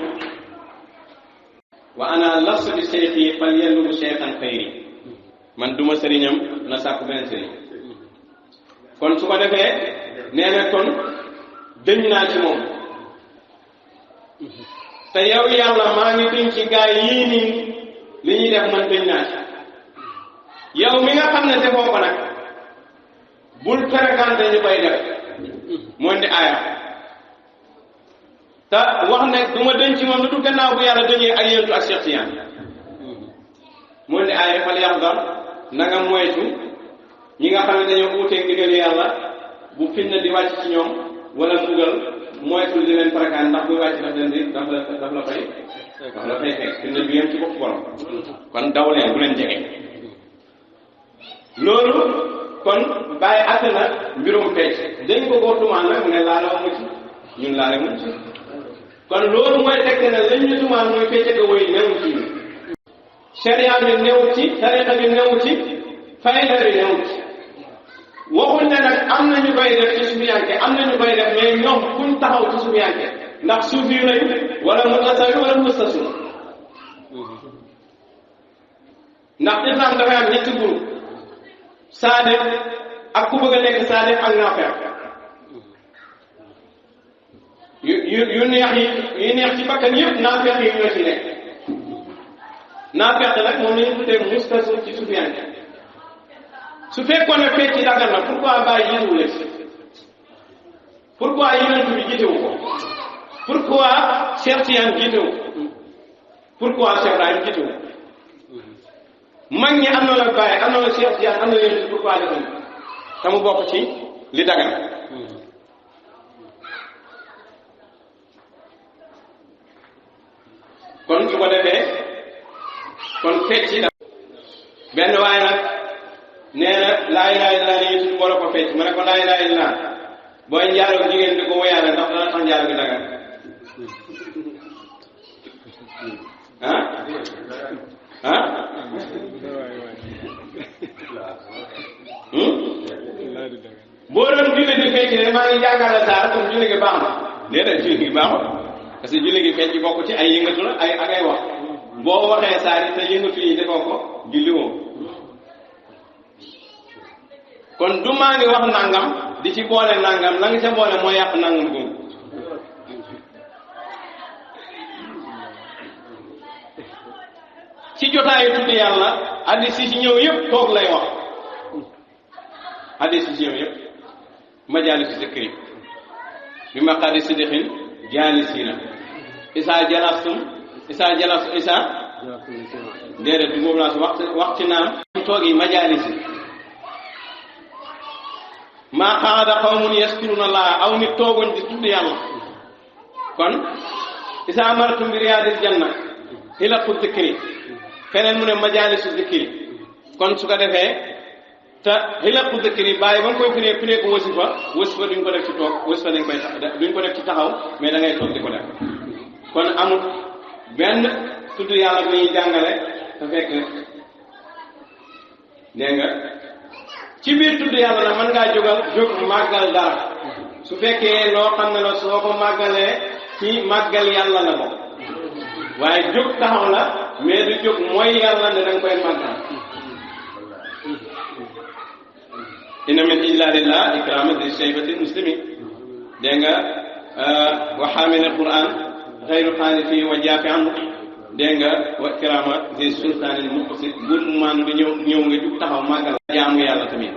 wa ana lastu bi shaykhi fal yallubu shaykhan xayri man duma sëriñam na sàkk beneen sëriñ kon su ko defee nee na kon dëñ naa ci moom te yow yàlla maa ngi dëñ ci gaay yii nii li ñuy def man dëñ naa ci yow mi nga xam ne defoo ko nag bul fréquenté ñu koy def moo di aaya te wax ne du ma dëñ ci moom lu du gannaaw bu yàlla dëñee ak yéentu ak Cheikh Tidiane moo di aaya fal yaxdar na nga moytu ñi nga xam ne dañoo uuteeg ndigal yàlla bu fitna di wàcc ci ñoom wala mbugal moytu di leen fréquenté ndax buy wàcc daf leen di daf la fay fekk fitna bi yem ci bopp borom kon daw leen bu leen jege loolu kon bàyyi àtt na mbirum fecc dañ ko ko tumaan nag mu ne laalaw mu ci ñun laale mu ci kon loolu mooy tekk ne lañ ñu tumaan mooy fecc ko woy newu ci ñu sharia bi newu ci tariqa bi newu ci fayda bi newu ci waxuñ ne nag am na ñu koy def ci sufiyanke am na ñu koy def mais ñoom kuñ taxaw ci sufiyanke ndax suufi lañ wala mutasawi wala mustasim ndax islam dafay am ñetti groupe saadiq ak ku bëgg a nekk saadiq ak naafeq yu neex yi neex ci bakkan yëpp naafeq yi ñoo ci nekk naafeq nag moom la ñu tuddee mustasim ci sufiyanke su fekkoon ne fecc dagal na pourquoi bàyyi jiituwu leen pourquoi yonent bi jiitewu ko pourquoi Cheikh Tidiane jiitewu pourquoi Cheikh Ibrahim jiitewu mag ñi am na la bàyyi am na la Cheikh Tidiane am na yonent bi pourquoi defuñ te mu bokk ci li dagal kon su ko defee kon fecc da benn waaye nag nee na laa ilaaha illallaah nii suñu borom ko fecc ma ne ko laa ilaaha illallaah booy njaaroo jigéen di ko woyaale ndax dana tax njaaroo gi dagal boo doon julli di fecc ne maa ngi jàngale saar kon julli gi baax na déedéet julli gi baaxul parce que julli gi fecc bokk ci ay yëngatu la ak ay wax boo waxee saar yi te yëngatu yi defoo ko julli woo kon du maa ngi wax nangam di ci boole nangam la nga ca boole moo yàq nangam googu ci jotaayu tudd yàlla hadis yi ci ñëw yëpp toog lay wax hadis yi ci ñëw yëpp majaalis zikri bi maqaadi sidqin jaalisiina isaa jalastum déedéet du boobu naa si wax ci naan toog yi majaalis yi maa qaada qawmun yaskuruna Allah aw nit toogoñ di tudd yàlla kon isa amartum bi riyaadil janna hilaqu zikri feneen mu ne majaalisu zikri kon su ko defee te hilaqu zikri bàyyi ba nga koy firee ko wasifa duñ ko def ci toog wasifa duñ ko def ci taxaw mais da ngay toog di ko def kon amul benn tudd yàlla bu ñuy jàngale te fekk dégg nga ci biir tudd yàlla nag mën ngaa jóg màggal dara su fekkee loo xam ne la soo ko màggalee ci màggal yàlla la bokk waaye jóg taxaw la mais du jóg mooy yàlla ne da nga koy màggal inna min ijlalillah ikrama di shaybatil muslimin dégg nga wa xaamil alquran xayru xaalifi wa jaafi anhu dégg nga wa kirama di sultaanil muqsit buur mu maan nga ñëw nga jug taxaw màggal jaamu yàlla tamit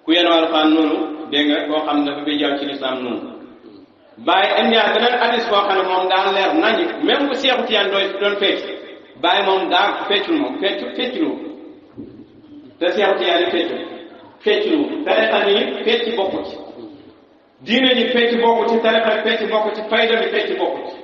ku yenn wàllu xaan noonu dégg nga koo xam ne dafa bay jaaw ci lislaam noonu bàyyi indiwaat beneen hadis boo xam ne moom daa leer nañu même bu Seexu Tijaan doon fecc bàyyi moom daa feccul moom fecculu te Seexu Tijaan yi fecculu tariqa yi fecc bokku ci diine ji fecc bokku ci tariqa fecc bokku ci fayda bi fecc bokku ci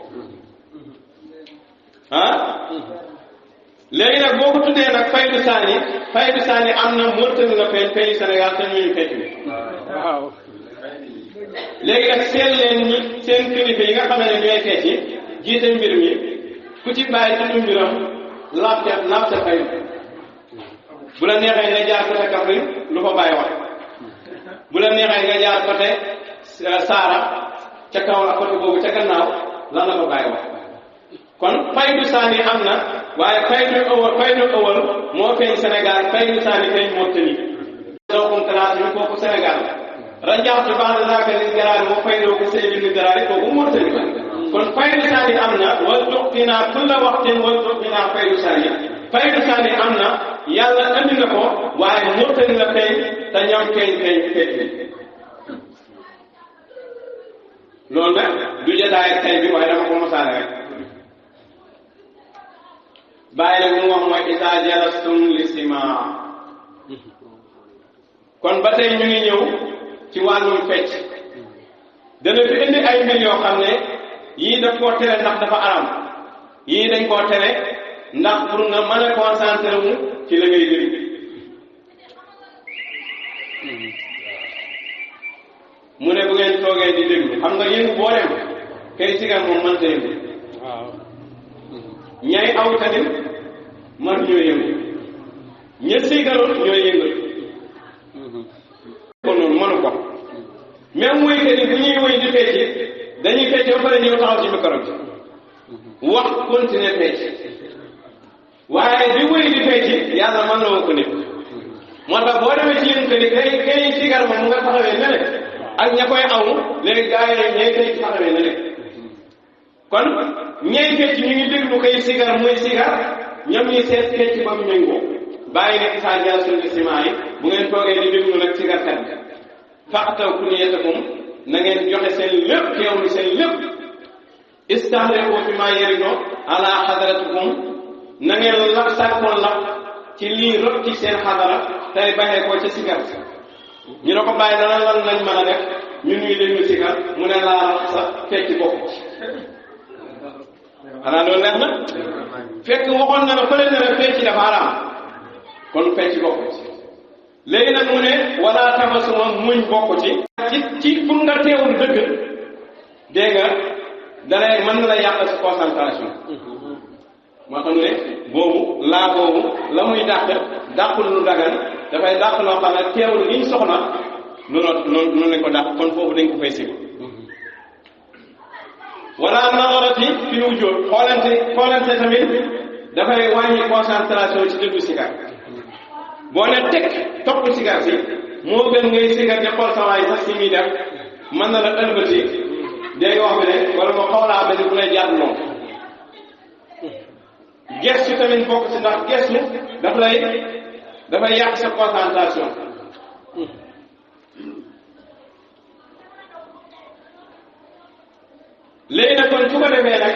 léegi nag boo ko tuddee nag faydu saani am na Mauritanie la feeñ feeñu Sénégal te ñuy fecc bi waaw léegi nag seen leen ñi seen kilifa yi nga xam ne ñooy fecc jiite mbir mi ku ci bàyyi tudd mbiram laab sa faydu bu la neexee nga jaar côté Kaffrine lu fa bàyyi wax bu la neexee nga jaar côté Saara ca kaw ak côté boobu ca gannaaw lan la fa bàyyi wax kon faydu saani am na waaye faydu awal moo feeñ Sénégal faydu saani feeñ Mauritanie sookum classe bi kooku Sénégal rajaxtu ba'da zaaka lil garaari moo faydoo ko sëy bi garaari kooku Mauritanie la kon faydu saani am na wal tuqtinaa kulla waxtin wal tuqtinaa faydu saani am na yàlla andi na ko waaye Mauritanie la feeñ te ñoom feeñ loolu nag du jotaay ak tey bi waaye dama ko mosaale rek bàyyi nag mu wax mooy isaa jalastum li simaa kon ba tey ñu ngi ñëw ci wàllum fecc dana fi indi ay mbir yoo xam ne yii daf koo tere ndax dafa aram yii dañ koo tere ndax pour nga mën a concentré wu ci la ngay jëriñ mu ne bu ngeen toogee di déglu xam nga yëngu boo dem kay sigar moom mënta yëngu ñay aw tamit man ñoo yëngu ña sigaroon ñooy yëngal ko noonu mënu ko même woykat yi bu ñuy woy di fecc dañuy fecc ba pare ñëw taxaw ci micro bi wax continuer fecc waaye di woy di fecc yàlla mën na woo ko nit moo tax boo demee ci yëngu ni kay sigar moom mu nga taxawee ne ak ña koy aw léegi gars yi ñay fecc taxawee ne kon ñay fecc ñu ngi déglu koy sigar muy sigar ñoom ñi seet fecc ba mu méngoo bàyyi ne isaa jalastum li simaa yi bu ngeen toogee di déglu nag sigar kat faqtaw kulliyatakum na ngeen joxe seen lépp teewlu seen lépp istahriqu fi maa yaridu ala hadratikum na ngeen lak sàkkoon lak ci lii rot ci seen xadara tey baxee ko ca sigar ñu ne ko bàyyi dana lan lañ mën a def ñun ñuy déglu sigar mu ne laa sa fecc bokk xanaa loolu neex na fekk waxoon na ne fële na ne fecc dafa araam kon fecc bokk ci léegi nag mu ne wala tabasuma muñ bokk ci pour nga teewul dëgg dégg nga dalay mën na la yàq sa concentration moo tax mu ne boobu laa boobu la muy dàqul lu dagan dafay dàq loo xam ne teewul liñ soxla noonu lañ ko dàq kon foofu dañ ko fay sib wala nadarati fi wujud xoolante tamit dafay wàññi concentration ci déglu sigar boo ne teg topp sigar si moo gën ngay sigar di xool sa waay sax si muy def mën na la ëlbati dégg nga wax bi ne wala ma xoolaa ba ni bu lay jaar moom gestu tamit bokk si ndax gestu dafay yàq sa concentration léegi nag kon su ko defee nag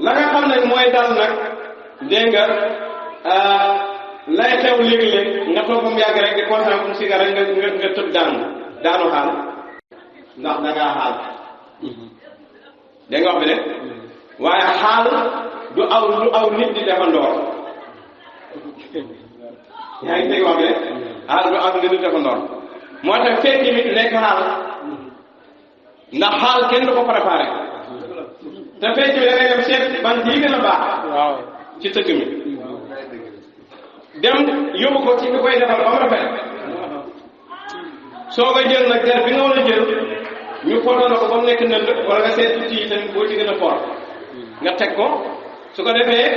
la nga xam ne mooy dal nag dégg nga lay xew léegi-léeg nga toog mu yàgg rek di kontaan mu sigar rek nga tëb daanu xaal ndax da ngaa xaal dégg nga wax bi de waaye xaal du aw nit di defandoor yaa ngi dégg wax bi de xaal du aw nit di defandoor moo tax fekk mi nekk xaal ndax xaal kenn du ko préparé te fekk mi da ngay dem seet ban yi gën a baax ci tëgg mi dem yóbbu ko ci bi koy defal ba mu rafet soo ko jël nag der bi nga war a jël ñu foto na ko ba mu nekk nënd wala nga seet tuuti yi tamit boo ci gën a fort nga teg ko su ko defee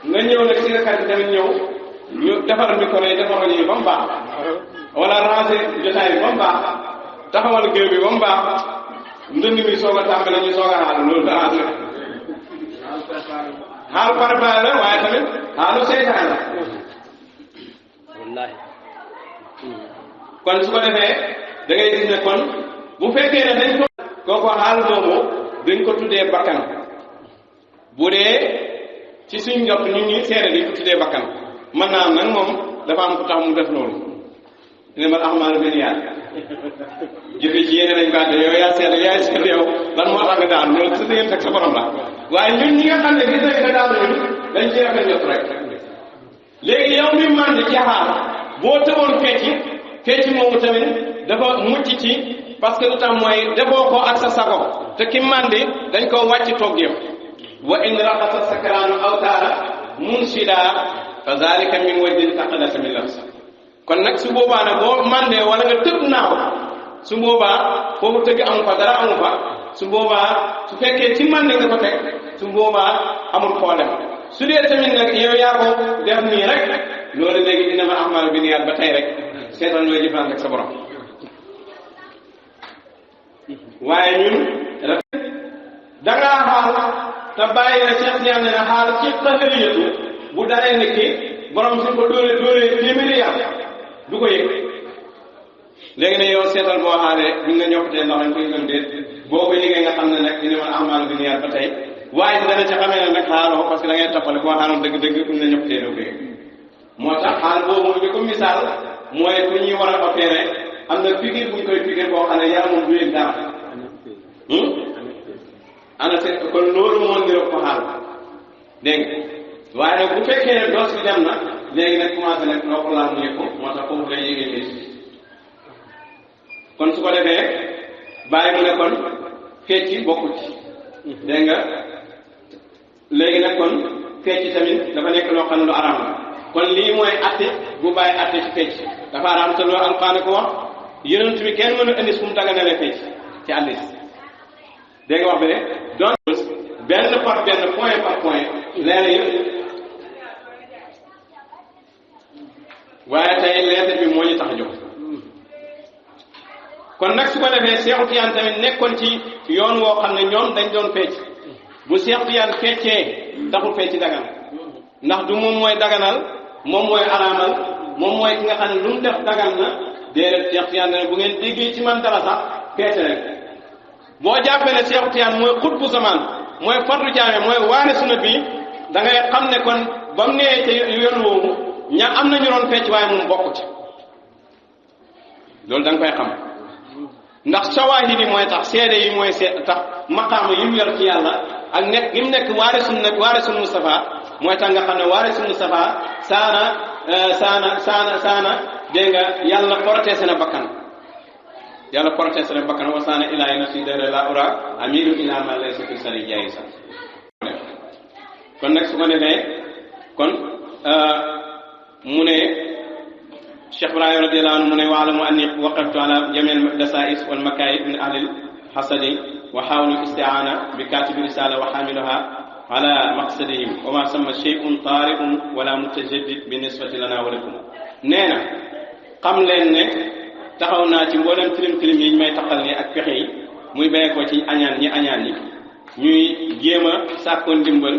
nga ñëw nag si nga xarit tamit ñëw ñu defar micro yi defar rajo yi ba mu baax wala ranger jotaay bi ba mu baax taxawal géew bi ba mu baax ndënd mi soog a tàmbali ñu soog a xaal loolu daa xaal préparé la waaye tamit xaalu seytaan la kon su ko defee da ngay gis ne kon bu fekkee ne dañ ko kooko xaal boobu dañ ko tuddee bakkan bu dee ci suñ njot ñu ñi seere dañ ko tuddee bakkan mën naa am nag moom dafa am ko tax mu def loolu ne man ahmalu bin yaat jëfe ci yéene nañ bàtte yow yaa seet yow lan moo tax nga daan loolu sa diggante ak sa borom la waaye ñun ñi nga xam ne gis nañ nga daan ñun dañ ci rafet njot rek léegi yow mi màndi ci xaal boo tëboon fecci moomu tamit dafa mucc ci parce que lu tax mooy defoo ko ak sa sago te ki màndi dañ ko wàcc toog yëpp wa in raqasa sakraanu awtaara munsida fa zalika min wajhin taqadasa min nafsi kon nag su boobaa nag boo màndee wala nga tëb naaw su boobaa foofu tëgg amu fa dara amu fa su boobaa su fekkee ci màndi nga ko teg su boobaa amul problème su dee tamit nag yow yaa ko def nii rek loolu léegi dina ma ahmalu bi niyaat ba tey rek seetal nooy jëflante ak sa borom waaye ñun dangaa xaal te bàyyi na Cheikh Tidiane ne xaal ci xasaliyatu bu daree nit ki borom suñ ko dóoree téeméeri yàlla du ko yëg léegi ne yow seetal boo xaalee buñ nga ñokkatee ndax dañ koy gën déet boo ko yëgee nga xam ne nag dina mën ahmalu bi niyaat ba tey waaye dana ci xamee ne nag xaaloo parce que da ngay toppale boo xaaloon dëgg-dëgg buñ la ñokkatee doo ko yëg moo tax xaal boobu bi ko misaal mooy bu ñuy war a opéré am na piqûre bu ñu koy piqûre boo xam ne yaramam du yëg dara ana te kon loolu moo niroo ko xaal dégg nga waaye nag bu fekkee ne doos bi dem na léegi nag commencé nag loo ko laal mu yëg ko moo tax foofu lay yëgee métti kon su ko defee bàyyi mu ne kon fecci bokku ci dégg nga léegi nag kon fecci tamit dafa nekk loo xam ne lu araam la kon lii mooy atte bu bàyyi atte ci fecc dafa araam te loolu alxaane ko wax yonent bi kenn mënu indi fu mu daganalee fecc ci addis dégg nga wax bi ne donc benn par benn point par point leer yëpp waaye tey lettre bi moo ñu tax a jóg kon nag su ko defee Seexu Tijaan tamit nekkoon ci yoon woo xam ne ñoom dañ doon fecc bu Seexu Tijaan feccee taxul fecc dagan ndax du moom mooy daganal moom mooy araamal moom mooy ki nga xam ne lu mu def dagal na déedéet Cheikh Tidiane ne bu ngeen déggee ci man dara sax feete rek boo jàppee ne Cheikh Tidiane mooy xutbu zaman mooy fardu jaame mooy waane sunna bi da ngay xam ne kon ba mu nee te yoon woowu ña am na ñu doon fecc waaye moom bokku ci loolu da nga koy xam ndax sawaahid yi mooy tax seede yi mooy tax maqaama yi mu yor ci yàlla ak nekk gi mu nekk waarisul Mustafa mooy tax nga xam ne waarisul Mustafa saana dégg nga yàlla protégé na bakkan wa saana ilaahi nafsi dara la ura amiru ila ma laysa fi sari jaay sax kon nag su ko defee kon mu ne Cheikh Ibrahim radiyallahu anhu mu ne wa'lamu anni waqaftu ala jami' al-dasa'is wal makayid min ahli al-hasadi wa hawlu al-isti'ana bi katib risala wa hamilaha ala maqsadihim wa ma samma shay'un tari'un wala mutajaddid bi nisbati lana wa lakum nee na xam leen ne taxaw naa ci mboolem tilim yi ñu may taxal ni ak pexe yi muy béye ko ci añaan ñi ñuy jéem a sàkkoon ndimbal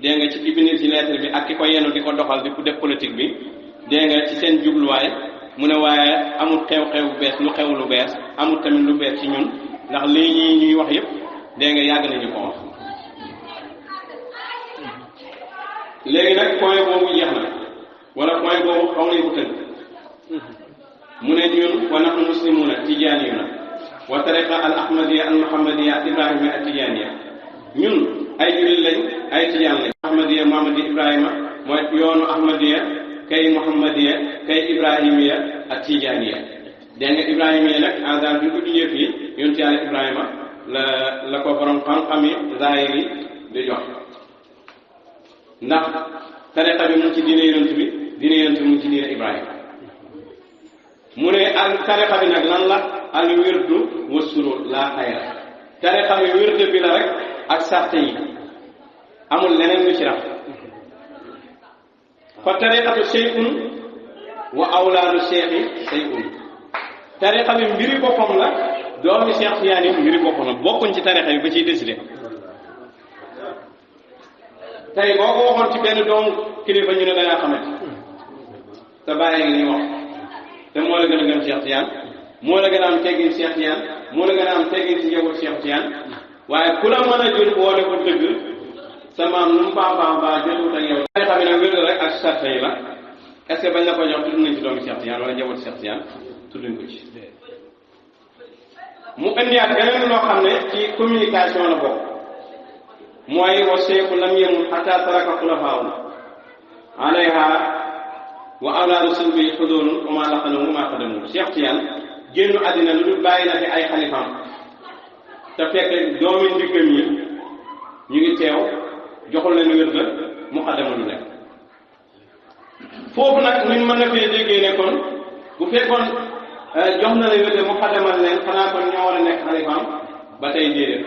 dégg nga ci ki bind ci lettre bi ak ki ko yenu di ko doxal di ko def politique bi dégg nga ci seen jubluwaay mu ne waaye amul xew-xew bu bees lu xew lu bees amul tamit lu bees ci ñun ndax lii ñuy wax yépp dégg nga yàgg nañu ko wax léegi nag point boobu jeex na wala point boobu xaw nañ ko tënk mu ne ñun wa nahnu muslimuna tijaaniyuna wa tariqa al ahmadiya al muhammadiya ibrahima al tijaaniya ñun ay jullit lañ ay tijaan lañ ahmadiya muhammadiya ibrahima mooy yoonu ahmadiya kay muhammadiya kay ibrahimiya ak tijaaniya dégg nga ibrahimiya nag en bi ñu ko junjee fii yonent yàlla ibrahima la ko borom xam-xami zahiri di jox ndax tariqa bi mu ngi ci diine yonent bi diine yonent bi mu ngi ci diine ibrahima mu ne al tariqa bi nag lan la al wirdu wa surur la xayra tariqa bi wirdu bi la rek ak sarte yi amul leneen lu ci raf fa tariqatu shay'un wa awlaadu cheikhi shay'un tariqa bi mbiri boppam la doomi Cheikh Tidiane mbiri boppam la bokkuñ ci tariqa bi ba ciy décider tey boo ko waxoon ci benn doomu kilifa ñu ne da ngaa xamante te bàyyi ngi ñu wax te moo la gën a gën Cheikh Tidiane moo la gën a am teggin Cheikh Tidiane moo la gën a am teggin ci njaboot Cheikh Tidiane waaye ku la mën a jël boole ko dëgg sa maam nu mu baax jëlwut ak yow tariqa bi nag wér rek ak sarta yi la est-ce que bañ la ko jox tudd nañ ci doomi Cheikh Tidiane wala njaboot Cheikh Tidiane tudduñ ko ci mu indiwaat beneen loo xam ne ci communication la bokk mooy wa cheikhu lam yemut hatta taraka xulafaahu alayha wa awlaadu sulbi xudurun wa ma laqanu ma qadamu Cheikh Tidiane génnu àddina lu dul bàyyi na fi ay xalifaam te fekk doomi ndiggam yi ñu ngi teew joxul leen wér la mu xadama lu nekk foofu nag ñun mën na fee déggee ne kon bu fekkoon jox na la wér mu xadamal leen xanaa kon ñoo war a nekk xalifaam ba tey déedéet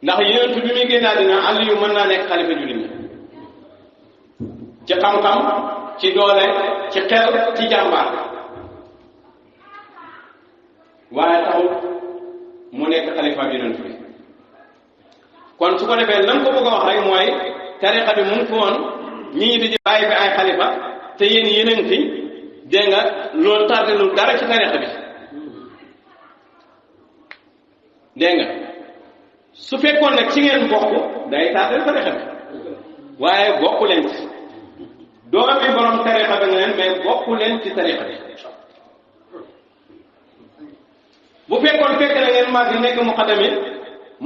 ndax yonent bi muy génn àddina Aliyu mën naa nekk xalifa jullit ñi ci xam-xam ci doole ci xel ci jàmbaar waaye taxul mu nekk xalifa bi yonent bi kon su ko defee lan ko bëgg a wax rek mooy tariqa bi mu ngi fi woon ñi ñi di bàyyi fi ay xalifa te yéen yéen fi dégg nga loolu tardé lu dara ci tariqa bi dégg nga su fekkoon nag ci ngeen bokk day tardé tariqa bi waaye bokku leen ci doom bi borom tariqa bi nga leen mais bokku leen ci tariqa bi bu fekkoon fekk na ngeen màgg nekk muqaddam yi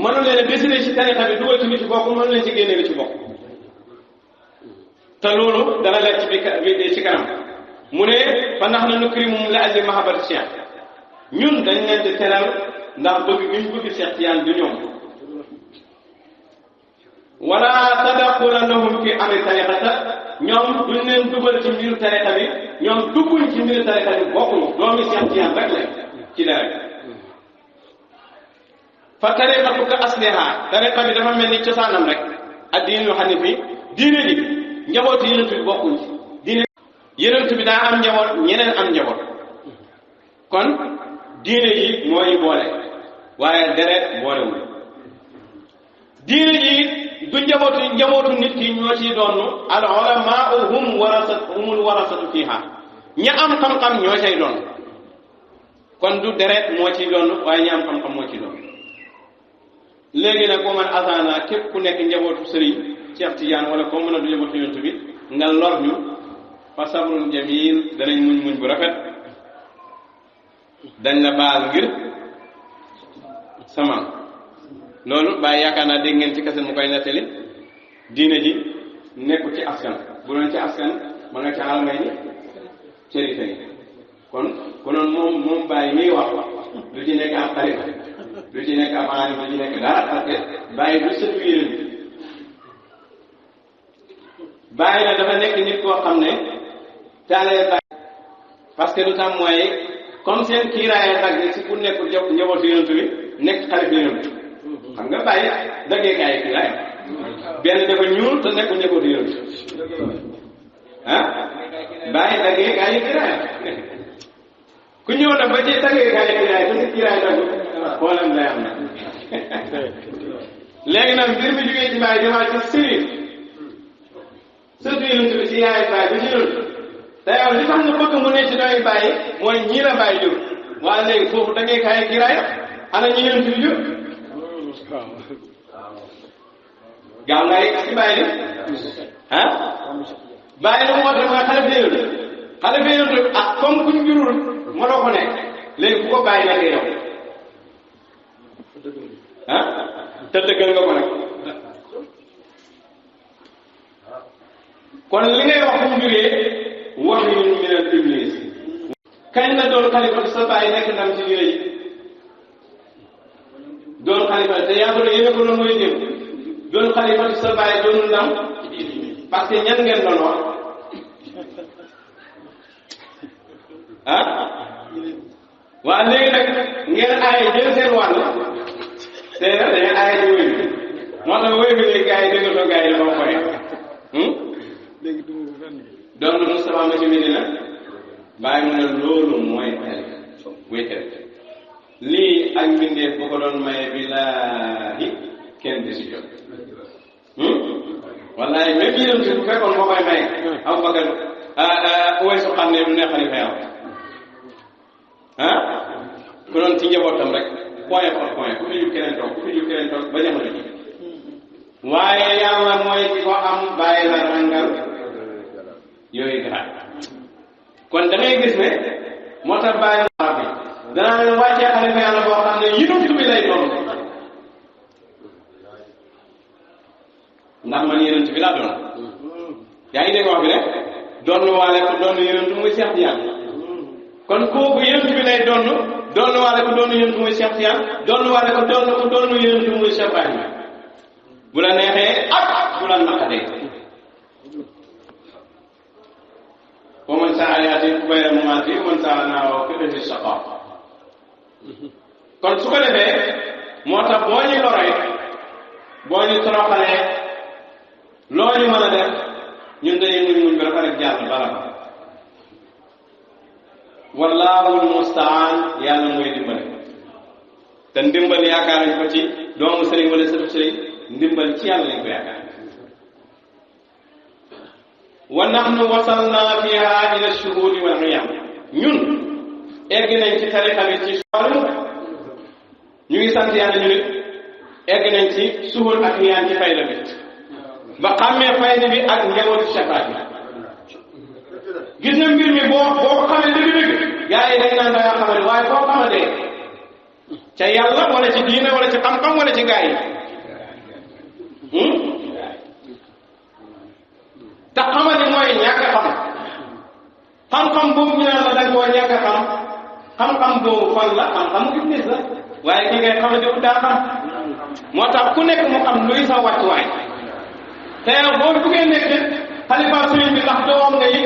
mënu leen a décider ci tariqa bi dugal ci lu ci bokk mënu leen ci génne lu ci bokk te loolu dana leer ci bi ci kanam mu ne fa nax na nukrimum la ajli mahabbati Cheikh ñun dañ leen di teral ndax bëgg gi ñu bëgg Cheikh Tidiane du ñoom wala tadaqula lahum fi amri tariqata ñoom duñ leen dugal ci mbiru tariqa bi ñoom dugguñ ci mbiru tariqa bi bokkuñu doomi Cheikh Tidiane rek la ci dara fa tariqatu ka asliha tariqa bi dafa mel ni cosaanam rek addiinu xanifi diine ji njabootu yonent bi bokkuñ ci diine yonent bi daa am njaboot ñeneen am njaboot kon diine ji mooy boole waaye deret boolewul diine ji du njabootu nit ki ñoo ciy doon al ulamaa'u humul warasatu fiha ña am xam-xam ñoo cay doon kon du deret moo ciy doon waaye ña am xam-xam moo ciy doon léegi nag boo man asana képp ku nekk njabootu sëriñ Cheikh Tidiane wala ko mën a du njabootu yonent bi nga lor ñu fa sabrun jamil danañ muñ bu rafet dañ la baal ngir sama loolu bàyyi yaakaar naa dégg ngeen ci kese mu koy nettali diine ji nekku ci askan bu doon ci askan ma nga ca almay ni cërife yi kon konoon moom bàyyi miy wax lu ci nekk am xalifa lu ci nekk am aani lu ci nekk dara parce que bàyyi du sëtu yéen bàyyi na dafa nekk nit koo xam ne taalee bàyyi parce que lu tax mooy comme seen kiiraaya dagg si ku nekk njabootu yonent bi nekk xalifa yonent xam nga bàyyi daggee kaay kiiraaya benn dafa ñuul te nekkul njabootu yonent ah bàyyi daggee kaay kiiraaya ku ñëw nag ba ci daggee kaay kiiraaya te si kiiraaya dagg problème lay am na léegi nag mbir mi jógee ci bàyyi demaat ci sëriñ surtout yonent bi si yaay bàyyi ba ci yonent te yow li tax nga bëgg mu ne ci dooy bàyyi mooy ñii la bàyyi jur waaye léegi foofu da ngay kaay kiraay ana ñi yonent bi jur gaaw nga yegg ci bàyyi de ah bàyyi la mu woote mooy xalifa yonent xalifa yonent ah comme kuñ jurul ma doo ko nekk léegi bu ko bàyyi nekkee yow ah te dëggal nga ko nag kon li ngay wax bu mu jógee wax yu ñu minal iblis kañ la doon xalifa sa bàyyi nekk ndam ci diine yi doon xalifa te yaa doon yéene ko doon mooy jëm doon xalifa sa bàyyi doon ndam parce que ñan ngeen doon wax ah waa léegi nag ngeen aaye jël seen wàll te nag dañuy aaye ci wéy bi moo tax wéy bi léegi gars yi déggatoo gars yi dafa koy doon na Moustapha ma ci Medina bàyyi mu ne loolu mooy xalifa wéykat lii ak mbindeef bu ko doon maye billaahi kenn di si jot wallahi même yéen si bu fekkoon moo koy maye Abubakar way su xam ne du ne xalifa yow ah ku doon ci njabootam rek point par point ku fi jug keneen toog ba jamono ji waaye yàlla mooy ci ko am bàyyi la rangal yooyu garaat kon da ngay gis ne moo tax bàyyi la bi danaa leen wàccee xalifa yàlla boo xam ne yinut bi lay doon ndax man yonent bi laa doon yaa ngi dégg wax bi ne doon waale ko doon yonent muy Cheikh Tidiane kon kooku yonent bi lay doon waale ko doon yonent muy Cheikh Tidiane doon waale ko doon yonent muy Cheikh Ibrahima bu la neexee ak bu la naqadee wa man saa yaati bayra mamaati wa man saa naaw fi saqa kon su ko defee moo tax boo ñu loree boo ñu toroxalee loo ñu mën a def ñun dañuy muñ ba rek jàll bala ba wallaahu almustaan yàlla mooy dimbali te ndimbal yaakaar nañ ko ci doomu sëriñ wala sëtu sëriñ ndimbal ci yàlla lañ ko yaakaar wa nahnu wasalna fiha ila shuhudi wal qiyam ñun egg nañ ci tarixa bi ci soolu ñu ngi sant yàlla ñu nit egg nañ ci suhul ak xiyaan ci fayda bi ba xàmmee fayda bi ak njabootu shafaat bi gis na mbir mi boo ko xamee dëgg-dëgg gaa yi dañ naan da ngaa xamante waaye boo xamantee ca yàlla wala ci diine wala ci xam-xam wala ci gaa yi te xamante mooy ñàkk a xam xam-xam boobu ñu naan la da nga koo ñàkk a xam xam-xam boobu fan la xam-xam iblis la waaye ki ngay xamante wu daa xam moo tax ku nekk mu xam luy sa wàccuwaay te yow boo buggee nekk xalifa sëriñ bi ndax doom nga yi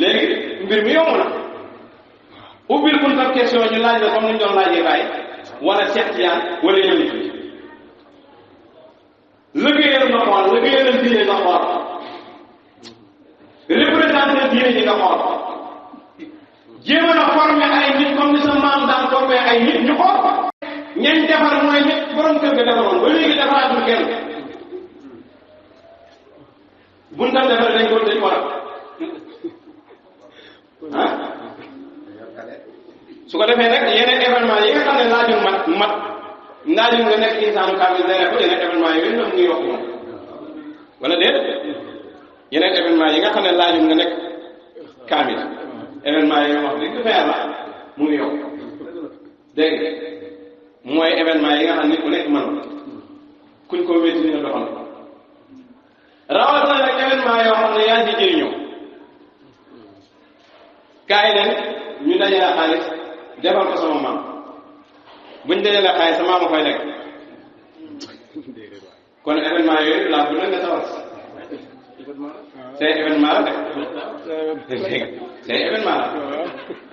léegi mbir mi yomb na ubbil buntab question ñu laaj la comme ni ñu doon laajee bàyyi wala Cheikh Tidiane wala yéen liggéeyal nga xool liggéeyal diine nga xool représenté diine ji nga xool jéem a former ay nit comme ni sa maam daan former ay nit ñu xool ñañ defar mooy ñëpp borom kër ga defaroon ba léegi defaraatul kenn buntam defar dañ war ah su ko defee nag yeneen événement yi nga xam ne laajul mat laajul nga nekk insaanu kaamil dana ko yeneen événement yooyu ñoom ngi yokk moom wala déet yeneen événement yi nga xam ne laajul nga nekk kaamil événement yi nga wax dëgg fa yàlla mu ngi yokk dégg mooy événement yi nga xam ne nit ku nekk mën kuñ ko wéeti ni nga doxal rawatina nag événement yoo xam ne yaa ngi jëriñoo kaay leen ñu dajale xaalis defal ko sama maam buñ dajale xaalis sama maam a koy lekk kon événement yooyu laa bu na nga sawar c'est événement la de c'est événement la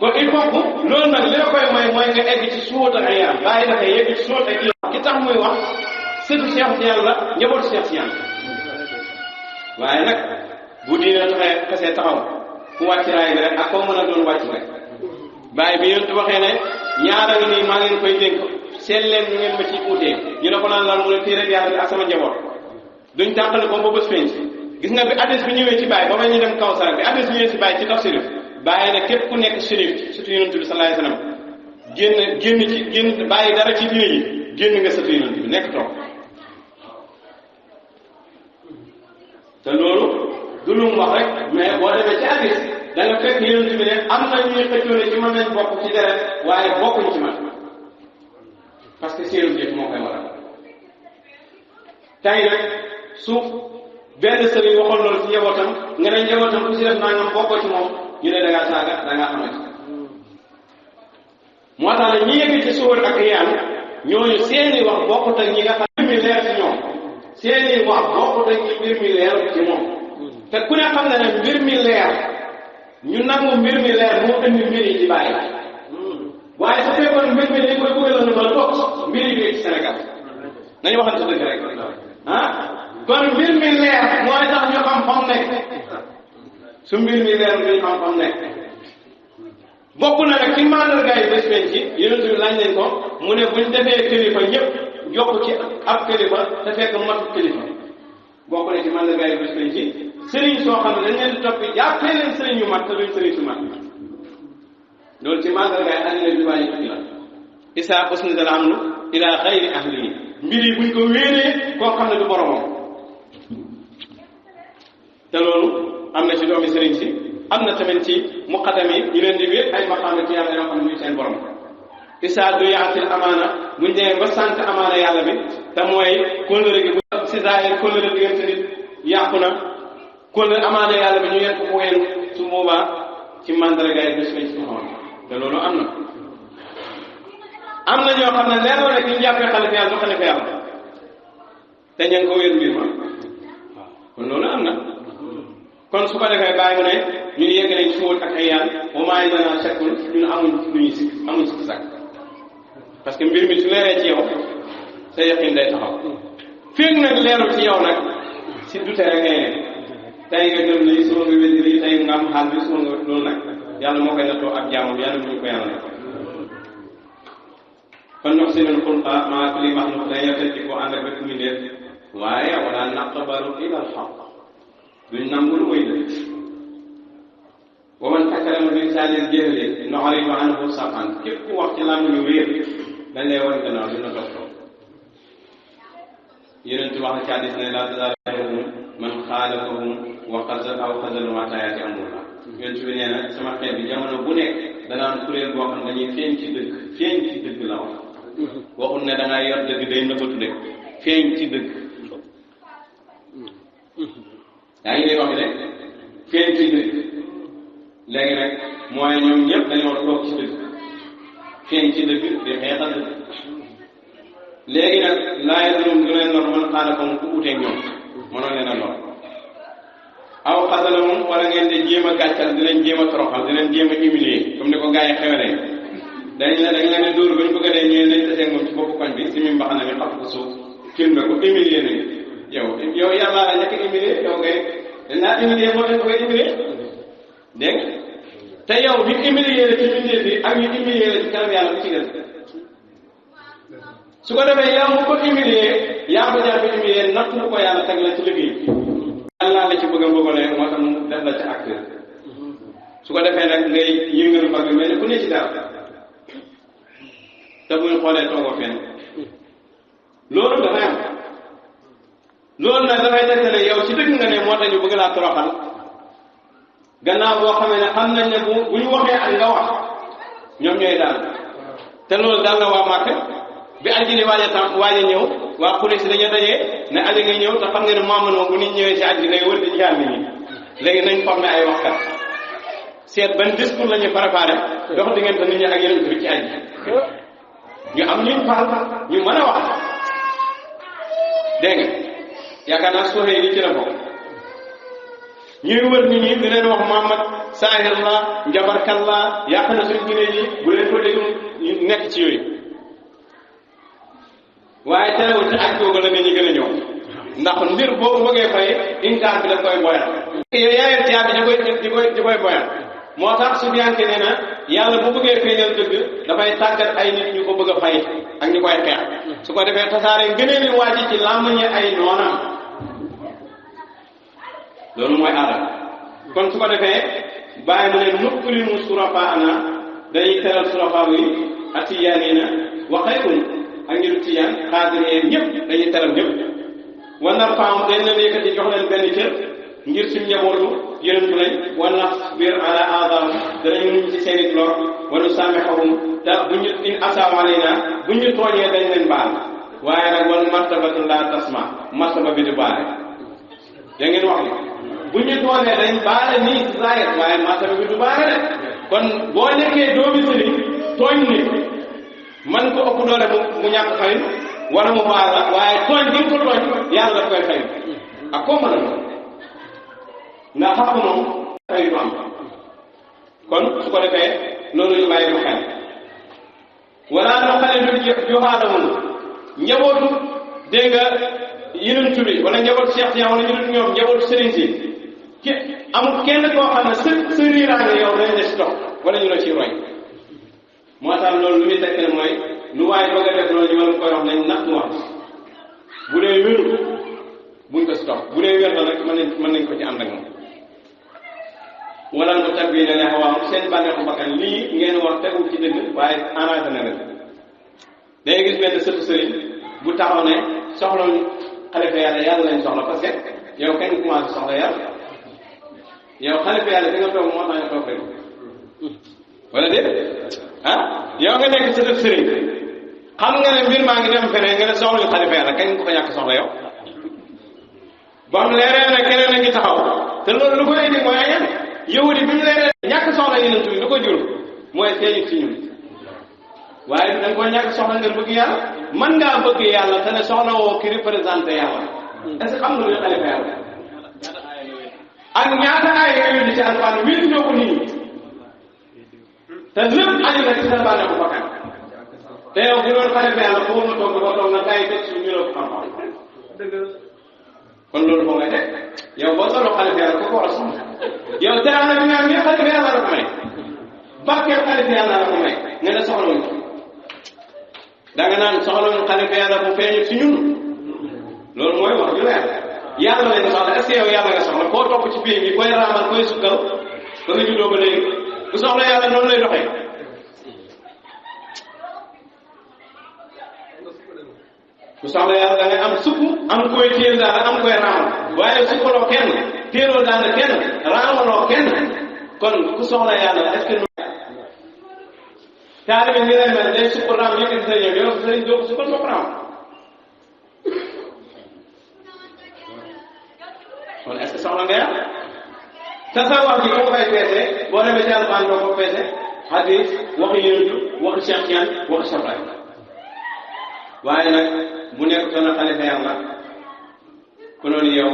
kon il faut que loolu nag li la koy mooy nga egg ci suuta ak yaram bàyyi naka yegg ci suuta ak yaram ki tax muy wax sëtu Cheikh Tidiane la njabootu Cheikh Tidiane waaye nag bu diine taxee xasee taxaw fu wàcc raay bi rek ak koo mën a doon wàcc rek bàyyi bi yonent waxee ne ñaara ngi nii maa ngeen koy dénk seet leen ñu ngeen ma ci uutee ñu ne ko naan lan mu ne téere yàlla bi ak sama njaboot duñ tàqale ko ba bés feeñ gis nga bi addis bi ñëwee ci bàyyi ba may ñu dem Kawsara bi addis bi ñëwee ci bàyyi ci tafsir bàyyi ne képp ku nekk shérif surtout yonent bi sallallahu alayhi wasallam génn bàyyi dara ci diine yi génn nga sëtu yonent bi nekk toog te loolu du lu mu wax rek mais boo demee ci hadis da nga fekk yonent bi ne am na ñuy xëccoo ne ci mën nañ bokk ci deret waaye bokkuñ ci man parce que seenu jëf moo koy waral tey nag su benn sëriñ waxoon loolu ci njabootam nga ne njabootam ku si def nangam bokkoo ci moom ñu ne da ngaa saaga da ngaa xamante moo tax nag ñi yëg ci suwar ak yaan ñooñu seeni wax bokkut ak ñi nga xam mbir mi leer ci ñoom seeni wax bokkut ak ñi mbir mi leer ci moom te ku ne xam na ne mbir mi leer ñu nangu mbir mi leer moo indi mbir yi ci bàyyi waaye su fekkoon mbir mi dañ koy bëgg la ba toog mbir yi ci Sénégal nañu waxante dëgg rek ah kon mbir mi leer mooy tax ñu xam fam nekk su mbir mi leer duñ xam fam nekk bokk na nag ci mandargaay bés penc ci yonent bi laaj nañ ko mu ne buñ defee kilifa ñëpp yokk ci ab kilifa te fekk matu kilifa bokk na ci mandargaay bés penc ci sëriñ soo xam ne dañ leen di toppi jàppee leen sëriñ yu mat te duñ sëriñ su mat loolu ci mandargaay àddina bi waaye tukki la isaa usnida al amru ila xayri ahlihi mbir yi buñ ko wéeree koo xam ne du boromam te loolu am na ci doomi sëriñ si am na tamit ci muqaddam yi ñu leen di wéet ay maqaama ci yàlla yoo xam ne muy seen borom isaa du yaatil amaana buñ demee ba sant amaana yàlla bi te mooy kóllëre gi bu si zaahir kóllëre diggante nit yàqu na kóllëre amaana yàlla bi ñu yen ko ko yen su boobaa ci mandargaay bés lañ si xamoon te loolu am na ñoo xam ne leer na ki ñu jàppee xalifa yàlla du xalifa yàlla te ña ngi ko wér mbir ma waaw kon loolu am na kon su ko defee bàyyi mu ne ñun yegg nañ suwóot ak ay yàlla au moins dana sekkul ñun amuñ lu ñuy sikk amuñ sikk sàkk parce que mbir mi su leeree ci yow sa yaqin day taxaw féeg nag leerul ci yow nag si dute rek ngay ne tey nga gëm lii suba nga wéddi lii tey nga am xaal bi suba nga loolu nag yàlla moo koy nattoo ak jaamam yàlla mu ñu ko yàlla nattoo kon ñox sinul xulqa maa kulli maxluq day yàlla ci ko ànd ak bépp mbindeef waaye wala naqbalu ila al xaq duñ nangul muy la wa man takalama bi lisaanil jahli nu'ridu anhu safan képp ku wax ci làmmiñ ñu wéer dañ lay wan gannaaw dina toppatoo yonent wax na ci hadiis ne laa tazaalu man xaalafahum wa xazal aw xazal wa tayaati amrullah yonent bi nee na sama xeet bi jamono bu nekk dana am kuréel boo xam ne dañuy feeñ ci dëgg la wax waxul ne da ngaa yor dëgg day nëbbatu dëgg feeñ ci dëgg yaa ngi lay wax de feeñ ci dëgg léegi nag mooy ñoom ñëpp dañoo toog ci dëgg feeñ ci dëgg di xeexal dëgg léegi nag laay dulum du leen lor man xaala ko ku uteeg ñoom mënoon leen a lor aw xasala moom wala ngeen di jéem a gàccal di leen jéem a toroxal di leen jéem a humilier comme ni ko gars yi xewalee dañ leen di dóor ba ñu bëgg a dee ñëwee nañ tasee moom ci boppu koñ bi si mi mbaxana mi xap ko suuf filmé ko humilier nañu yow yàlla la njëkk humilier yow kay dañ laa humilier moo tax koy humilier dégg te yow bi humilier la ci humilier bi ak ñu humilier la ci kanam yàlla bu ci gën su ko defee yow mu ko humilier yaa ko jaar bi humilier natt mu ko yàlla teg la ci liggéey yàlla la ci bëgg a bëggolee moo tax mu def la ci acteur su ko defee nag ngay yëngalu mbagg mel ne ku ne ci dara te buñ xoolee toogoo fenn loolu dafay am loolu nag dafay tegtale yow ci dëgg nga ne moo tax ñu bëgg laa toroxal gannaaw boo xamee ne xam nañ ne bu ñu waxee ak nga wax ñoom ñooy daal te loolu daal na waa Màkka bi aji di waaj a ñëw waa police dañu dajee ne aji nga ñëw te xam nga ne Muhammad moom bu nit ñëwee ci aji day wër di jaar nit ñi léegi nañ formé ay waxkat seet ban discours la ñu préparé dox diggante nit ñi ak yeneen bi ci aji ñu am ñuñ faal ñu mën a wax dégg nga yaakaar naa sooxee li ci la bokk ñuy wër nit ñi di leen wax Muhammad saahir la njabarkat la yàq na suñ diine ji bu leen ko déglu ñu nekk ci yooyu waaye terewul ci ak googu la nit ñi gën a ñëw ndax mbir boo bëggee fay inkaar bi da koy boyal yow yaayeen caabi di koy boyal moo tax su biyanke nee na yàlla bu bëggee feeñal dëgg dafay tàggat ay nit ñu ko bëgg a fay ak ñu koy xeex su ko defee tasaare ngënee li wàcc ci làmmiñi ay noonam loolu mooy aadam kon su ko defee bàyyi mu ne nukkurimu surafaana dañuy teral surafaa yi atiyaaniina wa xayrun ak ñu du tiyaan xaadiriyeen ñëpp dañuy teral ñëpp wa narfaam dañ leen yëkkati jox leen benn cër ngir suñ njabootu yonentu lañ wa nasbir ala aadaam danañu muñ ci seeni lor wa nusaamihahum te bu ñu in asaaw alayna bu ñu tooñee dañ leen baal waaye nag wal martabatu la tasma martaba bi du baale da ngeen wax ni bu ñu tooñee dañ baale nii ci zaahir waaye martaba bi du baale de kon boo nekkee doomi sëriñ tooñ nit man ko ëpp doole mu ñàkk fay wala mu baal la waaye tooñ gi ko tooñ yàlla daf koy fay ak koo mën a doon ndax xaq moom fay du am kon su ko defee loolu ñu bàyyi ko xel wala no xale du joxaadamul njabootu dégg nga yenentu bi wala njabootu Cheikh Tidiane wala ñu dul ñoom njabootu sëriñ si amul kenn koo xam ne sa riiraange yow dañ la si topp wala ñu la ci roy moo tax loolu lu muy tekk ne mooy lu waaye bëgg a def loolu ñu war koy wax nañ natt wax bu dee wéru buñ ko si topp bu dee wér na nag mën nañ ko ci ànd ak moom wala nga tag bi ne ne xawaam seen bànneexu bakkan lii ngeen wax tegul ci dëgg waaye arrangé na leen day gis benn sëtu sëriñ bu taxaw ne soxla xalifa yàlla lañ soxla parce que yow kañ commencé soxla yàlla yow xalifa yàlla fi nga toog moo tax nga toog rek wala déet ah yow nga nekk sëtu sëriñ xam nga ne mbir maa ngi dem feneen nga ne soxla ñu xalifa yàlla kañ ko ko ñàkk soxla yow ba mu leeree ne keneen a ngi taxaw te loolu lu ko indi mooy añan yow di bi mu leeree ñàkk soxla yeneen tuuti lu ko jur mooy feeñu ci ñun waaye da nga koy ñàkk soxla ngeen bëgg yàlla mën ngaa bëgg yàlla te ne soxla woo ki représenté yàlla est-ce que xam nga luy xalifa yàlla ak ñaata ay yooyu di ci alfaan wéet ñoo ko nit ñi te lépp aju na ci sa bànneexu bakkan te yow bu doon xalifa yàlla foo ma toog dafa toog nga gars yi teg suñu ñu la ko xam-xam kon loolu foo ngay teg yow boo solo xalifa yàlla ko ko war a soxla yow teraanga bi nga am yëpp xalifa yàlla la ko may barkeel xalifa yàlla la ko may nga ne soxla wuñ ko da nga naan soxla wuñ xalifa yàlla bu feeñu ci ñun loolu mooy wax ju leer yàlla lañ soxla est-ce que yow yàlla nga soxla koo topp ci biir bi koy raamal koy sukkal ba nga juddoo ba léegi bu soxla yàlla noonu lay doxee bu soxla yàlla da ngay am sukk am koy téel daal am koy raamal waaye sukkaloo kenn téeloo daal kenn raamaloo kenn kon ku soxla yàlla est-ce que taalibe ni lay mel day sukkal raam yëkkati sa ñëw yow sa doo ko sukkal bopp raam kon est-ce que soxla nga yàlla te sa wax ji boo koy peese boo demee ci alxuraan doo ko peese hadis waxi yonentu waxi Cheikh Tidiane waxi Sabraay waaye nag bu nekk doon xalifa yàlla ku noonu yow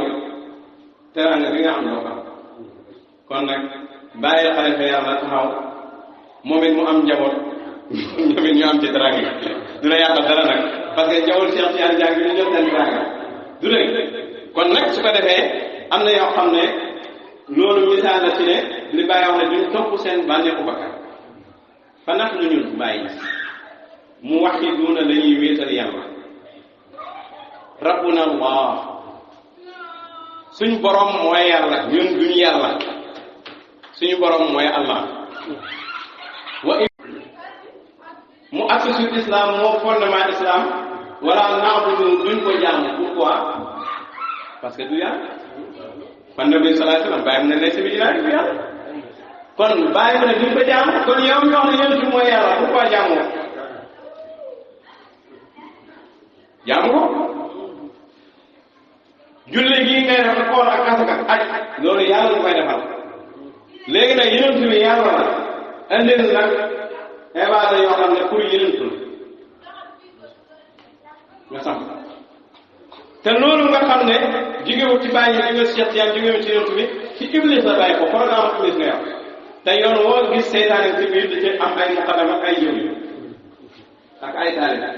teranga bi nga am doo ko am kon nag bàyyi xalifa yàlla taxaw moom it mu am njaboot ñoom it ñu am ci teranga du la yàqal dara nag parce que njaboot Cheikh Tidiane jàng bi ñu jot seen teranga du dëgg kon nag su ko defee am na yoo xam ne loolu misaal la ci ne li bàyyi wax ne duñ topp seen bànneexu bakkan fa nax nu ñun bàyyi mu wax yi duuna lañuy wéetal yàlla rabbuna allah suñ borom mooy yàlla ñun duñ yàlla suñu borom mooy allah wa mu assisul islam moo fondement islam wala naabudu duñ ko jaamu pourquoi parce que du yàlla man nabi sallallahu alayhi wasallam bàyyi mu ne laysa bi ilaahi du yàlla kon bàyyi mu ne duñ ko jaamu kon yow mi wax ne yonent mooy yàlla pourquoi jaamoo jaamu ko julli gii ngay def koor ak asaka aj loolu yàlla lu koy defal léegi nag yonent bi yàlla la indil nag ibaada yoo xam ne pour yonent nga sam te loolu nga xam ne jógewut ci bàyyi jógewut ci Cheikh Tidiane jógewut ci yonent bi ci iblis la bàyyi ko programme iblis nga yor te yoon woo gis seytaane ci biir di ci am ay muqaddam ak ay jëw ak ay taalibe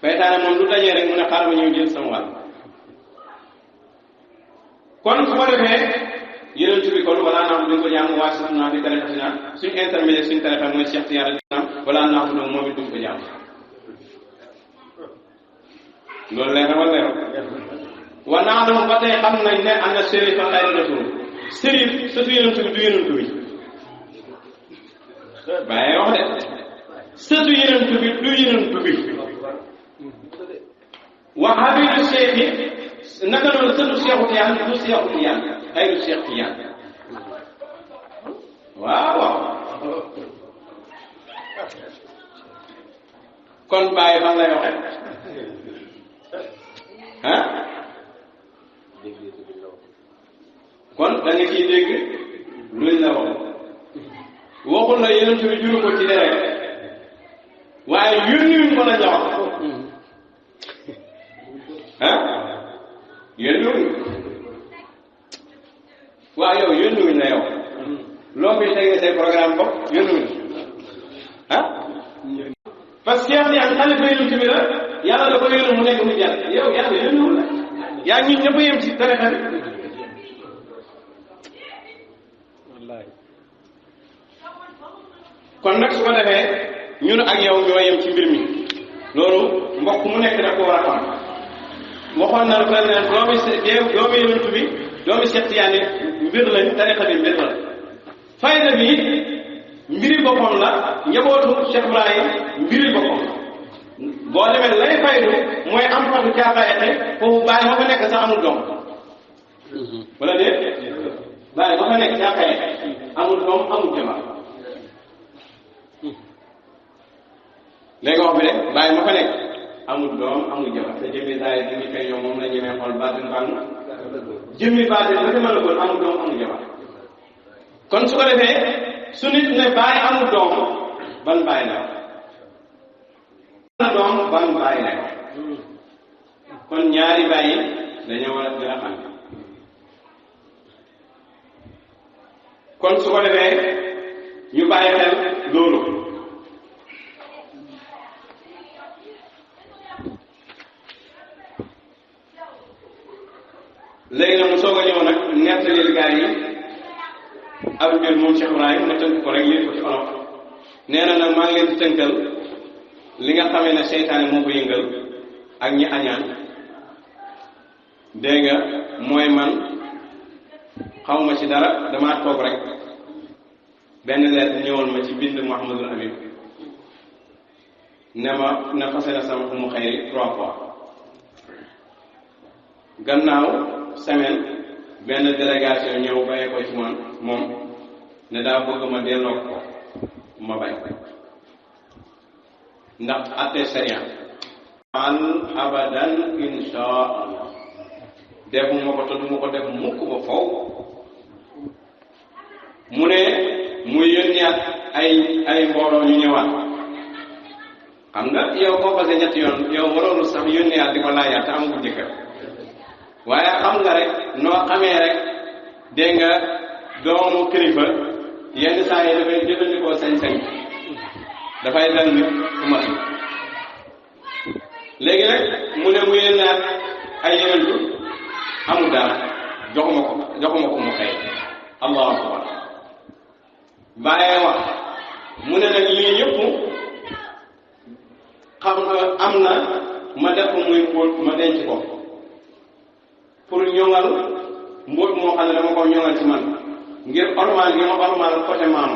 seytaane moom lu dajee rek mu ne xaaral ma ñëw jël sama wàll kon su ko defee yonent bi kon wala naa duñ ko jaamu waa suñu naa di tarixa suñ intermédiaire suñ tarixa mooy Cheikh Tidiane wala naa ko doon moom it duñ ko jaamu loolu leer na wala leer wa naa doon ba tey xam nañ ne am na sérif a xayri rasul sérif surtout yonent bi du yonent bi bàyyi wax de surtout yonent bi du yonent bi wa habibu cheikh yi naka noonu sëtu Seexu Tijaan du Seexu Tijaan ay du Seex Tijaan waaw kon bàyyi fan lay waxe ah kon da nga ciy dégg luñ la wax waxul na Yonent bi juru ko ci deret waaye yónniwuñ ko la jox ah yónniwuñ waaw yow yónniwuñ la yow loo koy tegee say programme bopp yónniwuñ ah parce que Cheikh xalifa Yonent bi la yàlla da ko yónni mu nekk mu jàll yow yàlla yónniwul la yaa ngi ñëpp a yem ci tarixa bi kon nag su ko defee ñun ak yow ñoo yem ci mbir mi loolu mbokk mu nekk da ko war a xam waxoon na président doomi Yonent bi doomi Cheikh Tidiane mbir lañ tarixa bi mbir la fayda bi mbiri boppam la njabootu Cheikh Ibrahim mbiri boppam boo demee lay faydu mooy am fatu caaxaayate foofu bàyyi ma fa nekk sax amul doom wala déet bàyyi ma fa nekk caaxaayate amul doom amul jabar léegi wax bi rek bàyyi ma fa nekk amul doom amul jabar te jëmmi saa yi dañuy fay ñoom moom la ñemee xool baatin bàng jëmmi baatin ba demal la amul doom amul jabar kon su ko defee su nit ne bàyyi amul doom ban bàyyi la doom ban bàyyi la kon ñaari bàyyi dañoo war a gën a xam kon su ko defee ñu bàyyi xel loolu léegi nag mu soog a ñëw nag nettalil gaa yi ab mbir moom Cheikh Ibrahim ma tënk ko rek yéen ko ci olof nee na nag maa ngi leen di tënkal li nga xamee ne seytaane moo ko yëngal ak ñi añaan dégg nga mooy man xawma ci dara damaa toog rek benn lettre ñëwoon ma ci bind Mouhamadul Amin ne ma ne fase na sama mu xëy 3 fois gannaaw semaine benn délégation ñëw bàyyi ko ci moom ne daa bëgg ma delloo ko ma bañ ndax atte sharia an abadan insha allah defuma ko te duma ko def mukk ba faw mu ne muy yónniwaat ay mbooloo ñu ñëwaat xam nga yow boo passé ñetti yoon yow waroonu sax yónniwaat di ko laajaat te amagul jëkkër waaye xam nga rek noo xamee rek dégg nga doomu kilifa yenn saa yi dafay jëfandikoo sañ-sañ dafay dal nit ku mat léegi nag mu ne mu yónnaat ay yonentu amul dara joxuma ko mu xëy allahu akbar bàyyee wax mu ne nag lii yëpp xam nga am na ma def ko muy mbóot ma denc ko pour ñoŋal mbóot moo xam ne dama ko ñoŋal ci man ngir ormal gi ma ormal côté maam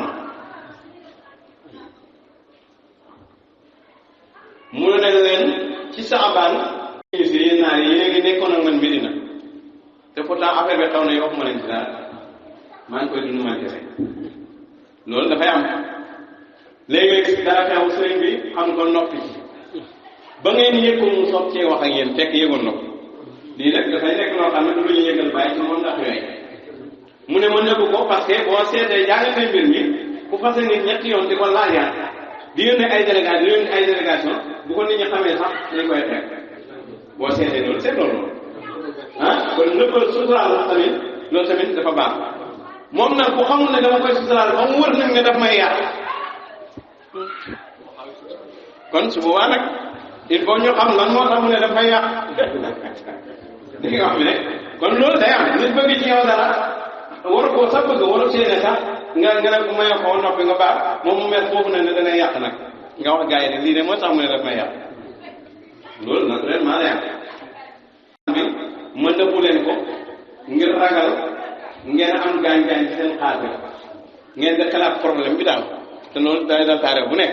mu ne leen ci saabaan ñu si yéen naar yi yéen ngi nekkoon ak man Medina te pourtant affaire bi xaw na yokku ma leen ci dara maa ngi koy dund man kese loolu dafay am léegi dara xew sëriñ bi xam ko noppi ba ngeen yëg ko mu soog cee wax ak yéen fekk yëgoon na ko lii nag dafay nekk loo xam ne du lu ñu yëgal bàyyi ci moom ndax yooyu mu ne ma nëbbu ko parce que boo seetee jàngatee mbir mi ku fase nit ñetti yoon di ko laajaat di yónnee ay délégation bu ko nit ñi xamee sax dañ koy xeex boo seetee loolu c'est loolu ah kon nëbbal suturaal tamit loolu tamit dafa baax moom nag bu xamul ne dama koy suturaal ba mu wër nag ne daf may yàq kon su boobaa nag il faut ñu xam lan moo tax mu ne daf may yàq di nga xam ne kon loolu day am nit bëgg ci yow dara war koo sax bëgg waru séene sax nga ne ko mayoo ko noppi nga baax moom mu mel foofu ne dana yàq nag nga wax gars yi ne lii de moo tax mu ne daf may yàq loolu naturellement day am bi ma nëbbu leen ko ngir ragal ngeen am gaañ-gaañ ci seen xaatir ngeen di xalaat problème bi daal te loolu day dal taarix bu nekk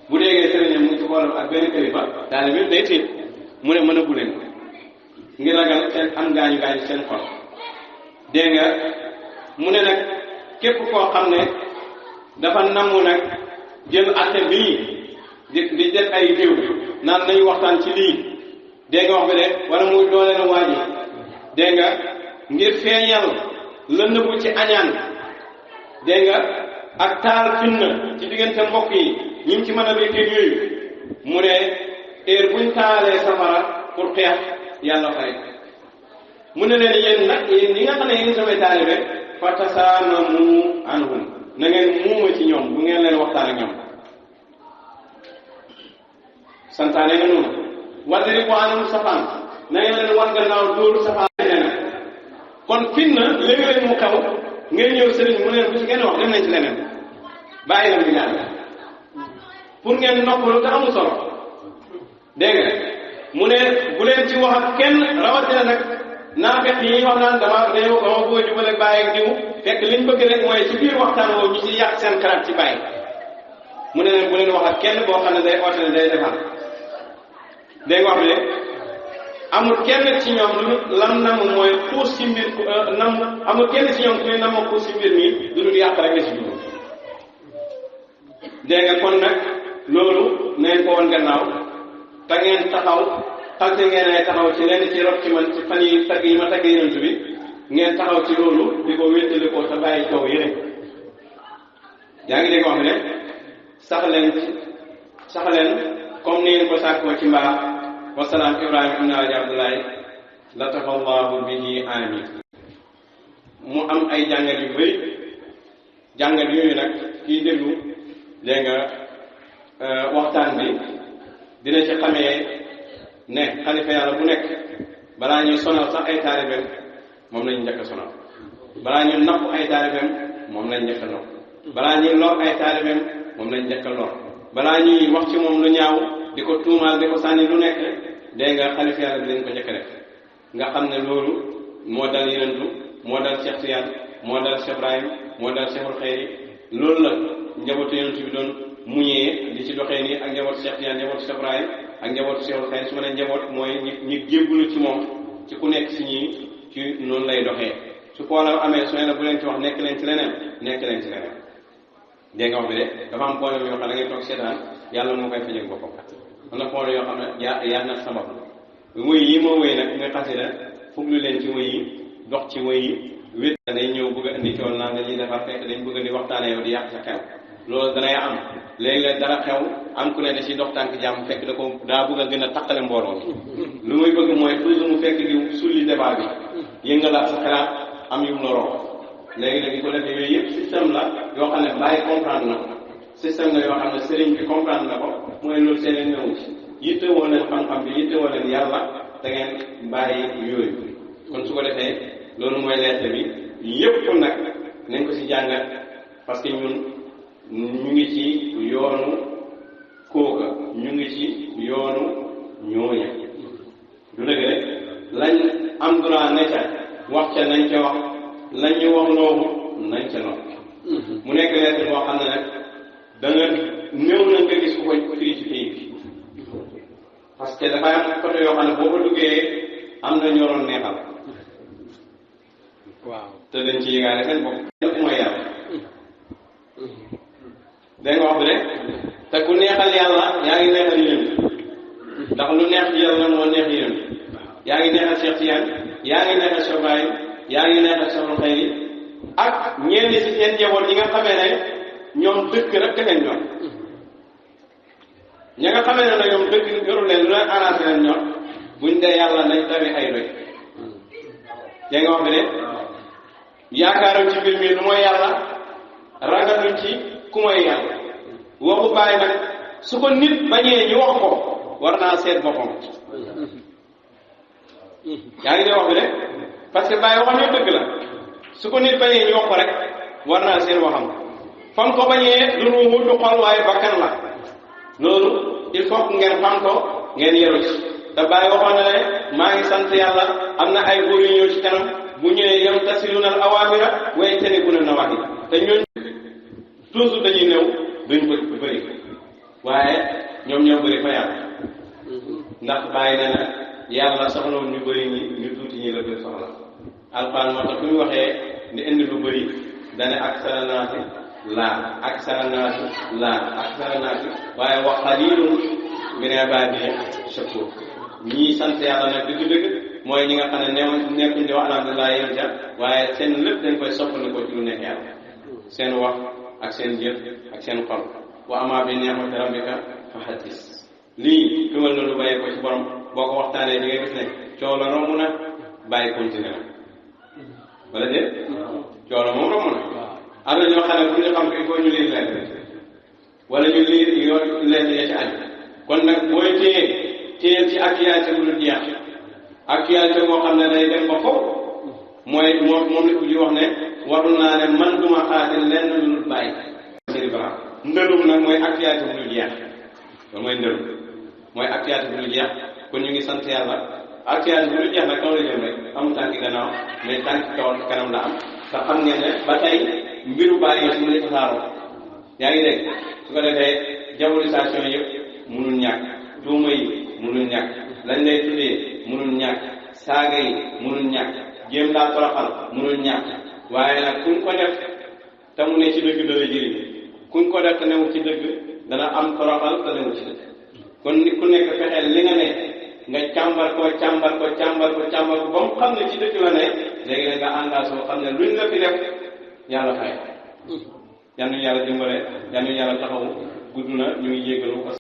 bu déggee sëriñam mu ngi ci xoolam ak benn kilifa daal bi day tiit mu ne ma nëbbu leen ko ngir ragal seen am gaañu seen xol dégg nga mu ne nag képp koo xam ne dafa namu nag jël atte bii di def ay diw naan nañu waxtaan ci lii dégg nga wax bi de wala muy doole na waaji dégg nga ngir feeñal la nëbbu ci añaan dégg nga ak taal fitna ci diggante mbokk yi ñi mu ci mën a béykee yooyu mu ne heure buñ taalee safara pour xeex yàlla fay mu ne leen yéen nag yéen ñi nga xam ne yéen samay taalibe fa tasaamamu anhum na ngeen muuma ci ñoom bu ngeen leen waxtaan ak ñoom santaane nga noonu wadribu anhum safaan na ngeen leen war gannaaw dóoru safaan nee na kon fitna léegi-léegi mu xew ngeen ñëw sëriñ mu leen bu ci kenn wax dem nañ ci leneen bàyyi leen di ñaan pour ngeen noppalu te amul solo dégg nga mu ne bu leen ci wax ak kenn rawatina nag naafeq yi ñuy wax naan dama bëgg a jubale bàyyi ak diw fekk liñ bëgg rek mooy ci biir waxtaan woowu ñu ci yàq seen xalaat ci bàyyi mu ne leen bu leen wax ak kenn boo xam ne day oote ne day defar dégg nga wax bi de amul kenn ci ñoom lu lam nam mooy xuus ci mbir amul kenn ci ñoom ku ne nam xuus ci mbir mi lu dul yàq rek la ci dugg dégg nga kon nag loolu neen ko woon gannaaw te ngeen taxaw xalte ngeen ay taxaw ci lenn ci rot ci man ci fan yi tagg yi ma tagg yonent bi ngeen taxaw ci loolu di ko wéttali ko te bàyyi kaw yeneen yaa ngi dégg wax ne sax leen comme ni ngeen ko sàkkoo ci mbaax wasalaam Ibrahima ibn Alaaji Abdoulaye latafallahu bihi amin mu am ay jàngat yu bëri jàngat yooyu nag kiy déglu léegi nga waxtaan bi dina ci xamee ne xalifa yàlla bu nekk balaa ñuy sonal sax ay taalibeem moom lañ njëkk a sonal balaa ñuy napp ay taalibeem moom lañ njëkk a nopp balaa ñuy lor ay taalibeem moom lañ njëkk a lor balaa ñuy wax ci moom lu ñaaw di ko tuumaal di ko sànni lu nekk dégg nga xalifa yàlla bi leen ko njëkk a def nga xam ne loolu moo dal yonentu moo dal Cheikh Tidiane moo dal Cheikh Ibrahim moo dal Cheikhul Xayri loolu la njabootu yonentu bi doon muñee di ci doxee nii ak njabootu Cheikh Tidiane njabootu Cheikh Ibrahim ak njabootu Cheikhul Xayri su ma nee njaboot mooy ñi jébbalu ci moom ci ku nekk si ñii ci noonu lay doxee su problème amee su ne la bu leen ci wax nekk leen ci leneen dégg nga wax bi de dafa am problème yoo xam ne da ngay toog seetaan yàlla moo koy fajal boppam am na problème yoo xam ne yaa na sabab wëy yi moo wëy nag nga xasida fuglu leen ci wëy yi dox ci wëy yi wét day ñëw bëgg a indi coon naan dañuy defar fekk dañ bëgg di waxtaane yow di yàq sa xew loolu danay am léeg-léeg dara xew am ku ne da ci dox tànk jàmm fekk daa bëgg a gën a taqale mbooloo lu muy bëgg mooy toujours mu fekk di sulli débat bi yëngalaat sa xalaat am yu mu loroo léegi-léegi ko defee yooyu yëpp système la yoo xam ne bàyyi comprendre na ko système la yoo xam ne sëriñ bi comprendre na ko mooy loolu seen leen ñëwu ci yitte woo leen xam-xam bi yitte woo leen yàlla da ngeen bàyyi yooyu kon su ko defee loolu mooy lettre bi yëpp nag nañ ko ci jàngat parce que ñun ñu ngi ci yoonu kooka ñu ngi ci yoonu ñooña du dëgg rek lañ am droit ne ca wax ca nañ ca wax lañ ñu wax noobu nañ ca nopp mu nekk lettre boo xam ne nag da nga néew na nga gis ku koy firi ci pays bi parce que dafay am côté yoo xam ne boo ko duggee am na ñoroon neexal waaw te dañ ci yëgaale seen bopp lépp mooy yàlla dégg nga wax bi rek te ku neexal yàlla yaa ngi neexal yéen ndax lu neex yàlla moo neex yéen yaa ngi neexal Cheikh Tidiane yaa ngi neexal Cheikh Ibrahim yaa ngi neexal Cheikhul Xayri ak ñenn ci seen njaboot yi nga xamee ne ñoom dëkk rek keneen ñoom ña nga xamee ne ñoom dëkk yoru leen lu leen arrangé leen ñoom buñ dee yàlla nañ tawi ay doy dégg nga wax bi ne yaakaaruñ ci mbir mi lu mooy yàlla ragaluñ ci ku mooy yàlla waxu bàyyi nag su ko nit bañee ñu wax ko war naa seet boppam yaa ngi dee wax bi de parce que bàyyi waxam yëpp dëgg la su ko nit bañee ñu wax ko rek war naa seet waxam fam ko bañee du ruuxu du xol waaye bakkan la loolu il faut que ngeen xam ko ngeen yeru ci te bàyyi waxoon na ne maa ngi sant yàlla am na ay góor yu ñëw ci kanam bu ñëwee yam tasiluna al awamira way tanibuna nawahi te ñooñu toujours dañuy néew duñ bëri waaye ñoom ñoo bëri fa yàlla ndax bàyyi na yàlla soxlawul ñu bëri ñi ñu tuuti ñi la gën soxla alquran moo tax bu ñu waxee di indi lu bëri dane aksara naasi waaye wa qalilun min ibaadiya shakuur ñii sant yàlla nag dëgg-dëgg mooy ñi nga xam ne nekkuñ di wax alhamdulilah yéen ca waaye seen lépp dañ koy soppandikoo ci lu neex yàlla seen wax ak seen jëf ak seen xol wa amaa bi ni'mati rabbika fa haddis lii tumal na lu bàyyi ko ci borom boo ko waxtaanee di nga gis ne coow la romb na bàyyi continué na wala déet coow la moom romb na am na ñoo xam ne bu ñu xam ko il faut ñu liir leen wala ñu liir yoon leen ya ci aju kon nag booy téye ci actualité bu dul jeex actualité moo xam ne day dem ba foofu moom la ko ji wax ne warul naa ne man duma xaatil lenn lu dul bàyyi sëri bara ndëlum nag mooy actualité bu dul jeex loolu mooy ndëlum mooy actualité bu dul jeex kon ñu ngi sant yàlla actualité bu dul jeex nag kaw la jëm rek amul tànki gannaaw mais tànki kaw kanam la am te xam ngeen ne ba tey mbiru bàyyi su lay tasaaroo yaa ngi dégg su ko defee diabolisation yëpp munul ñàkk tuuma yi munul ñàkk lañ lay tuddee munul ñàkk saaga yi munul ñàkk jéem laa toroxal munul ñàkk waaye nag kuñ ko def te mu ne ci dëgg dana jëriñ kuñ ko def te newu ci dëgg dana am toroxal te newu ci dëgg kon nit ku nekk fexeel li nga ne nga càmbar ko ba mu xam ne ci dëgg la ne léegi nag nga engagé boo xam ne luñ la fi def yàlla fay yal na yàlla dimbale yal na yàlla taxawu gudd na ñu ngi jéggalu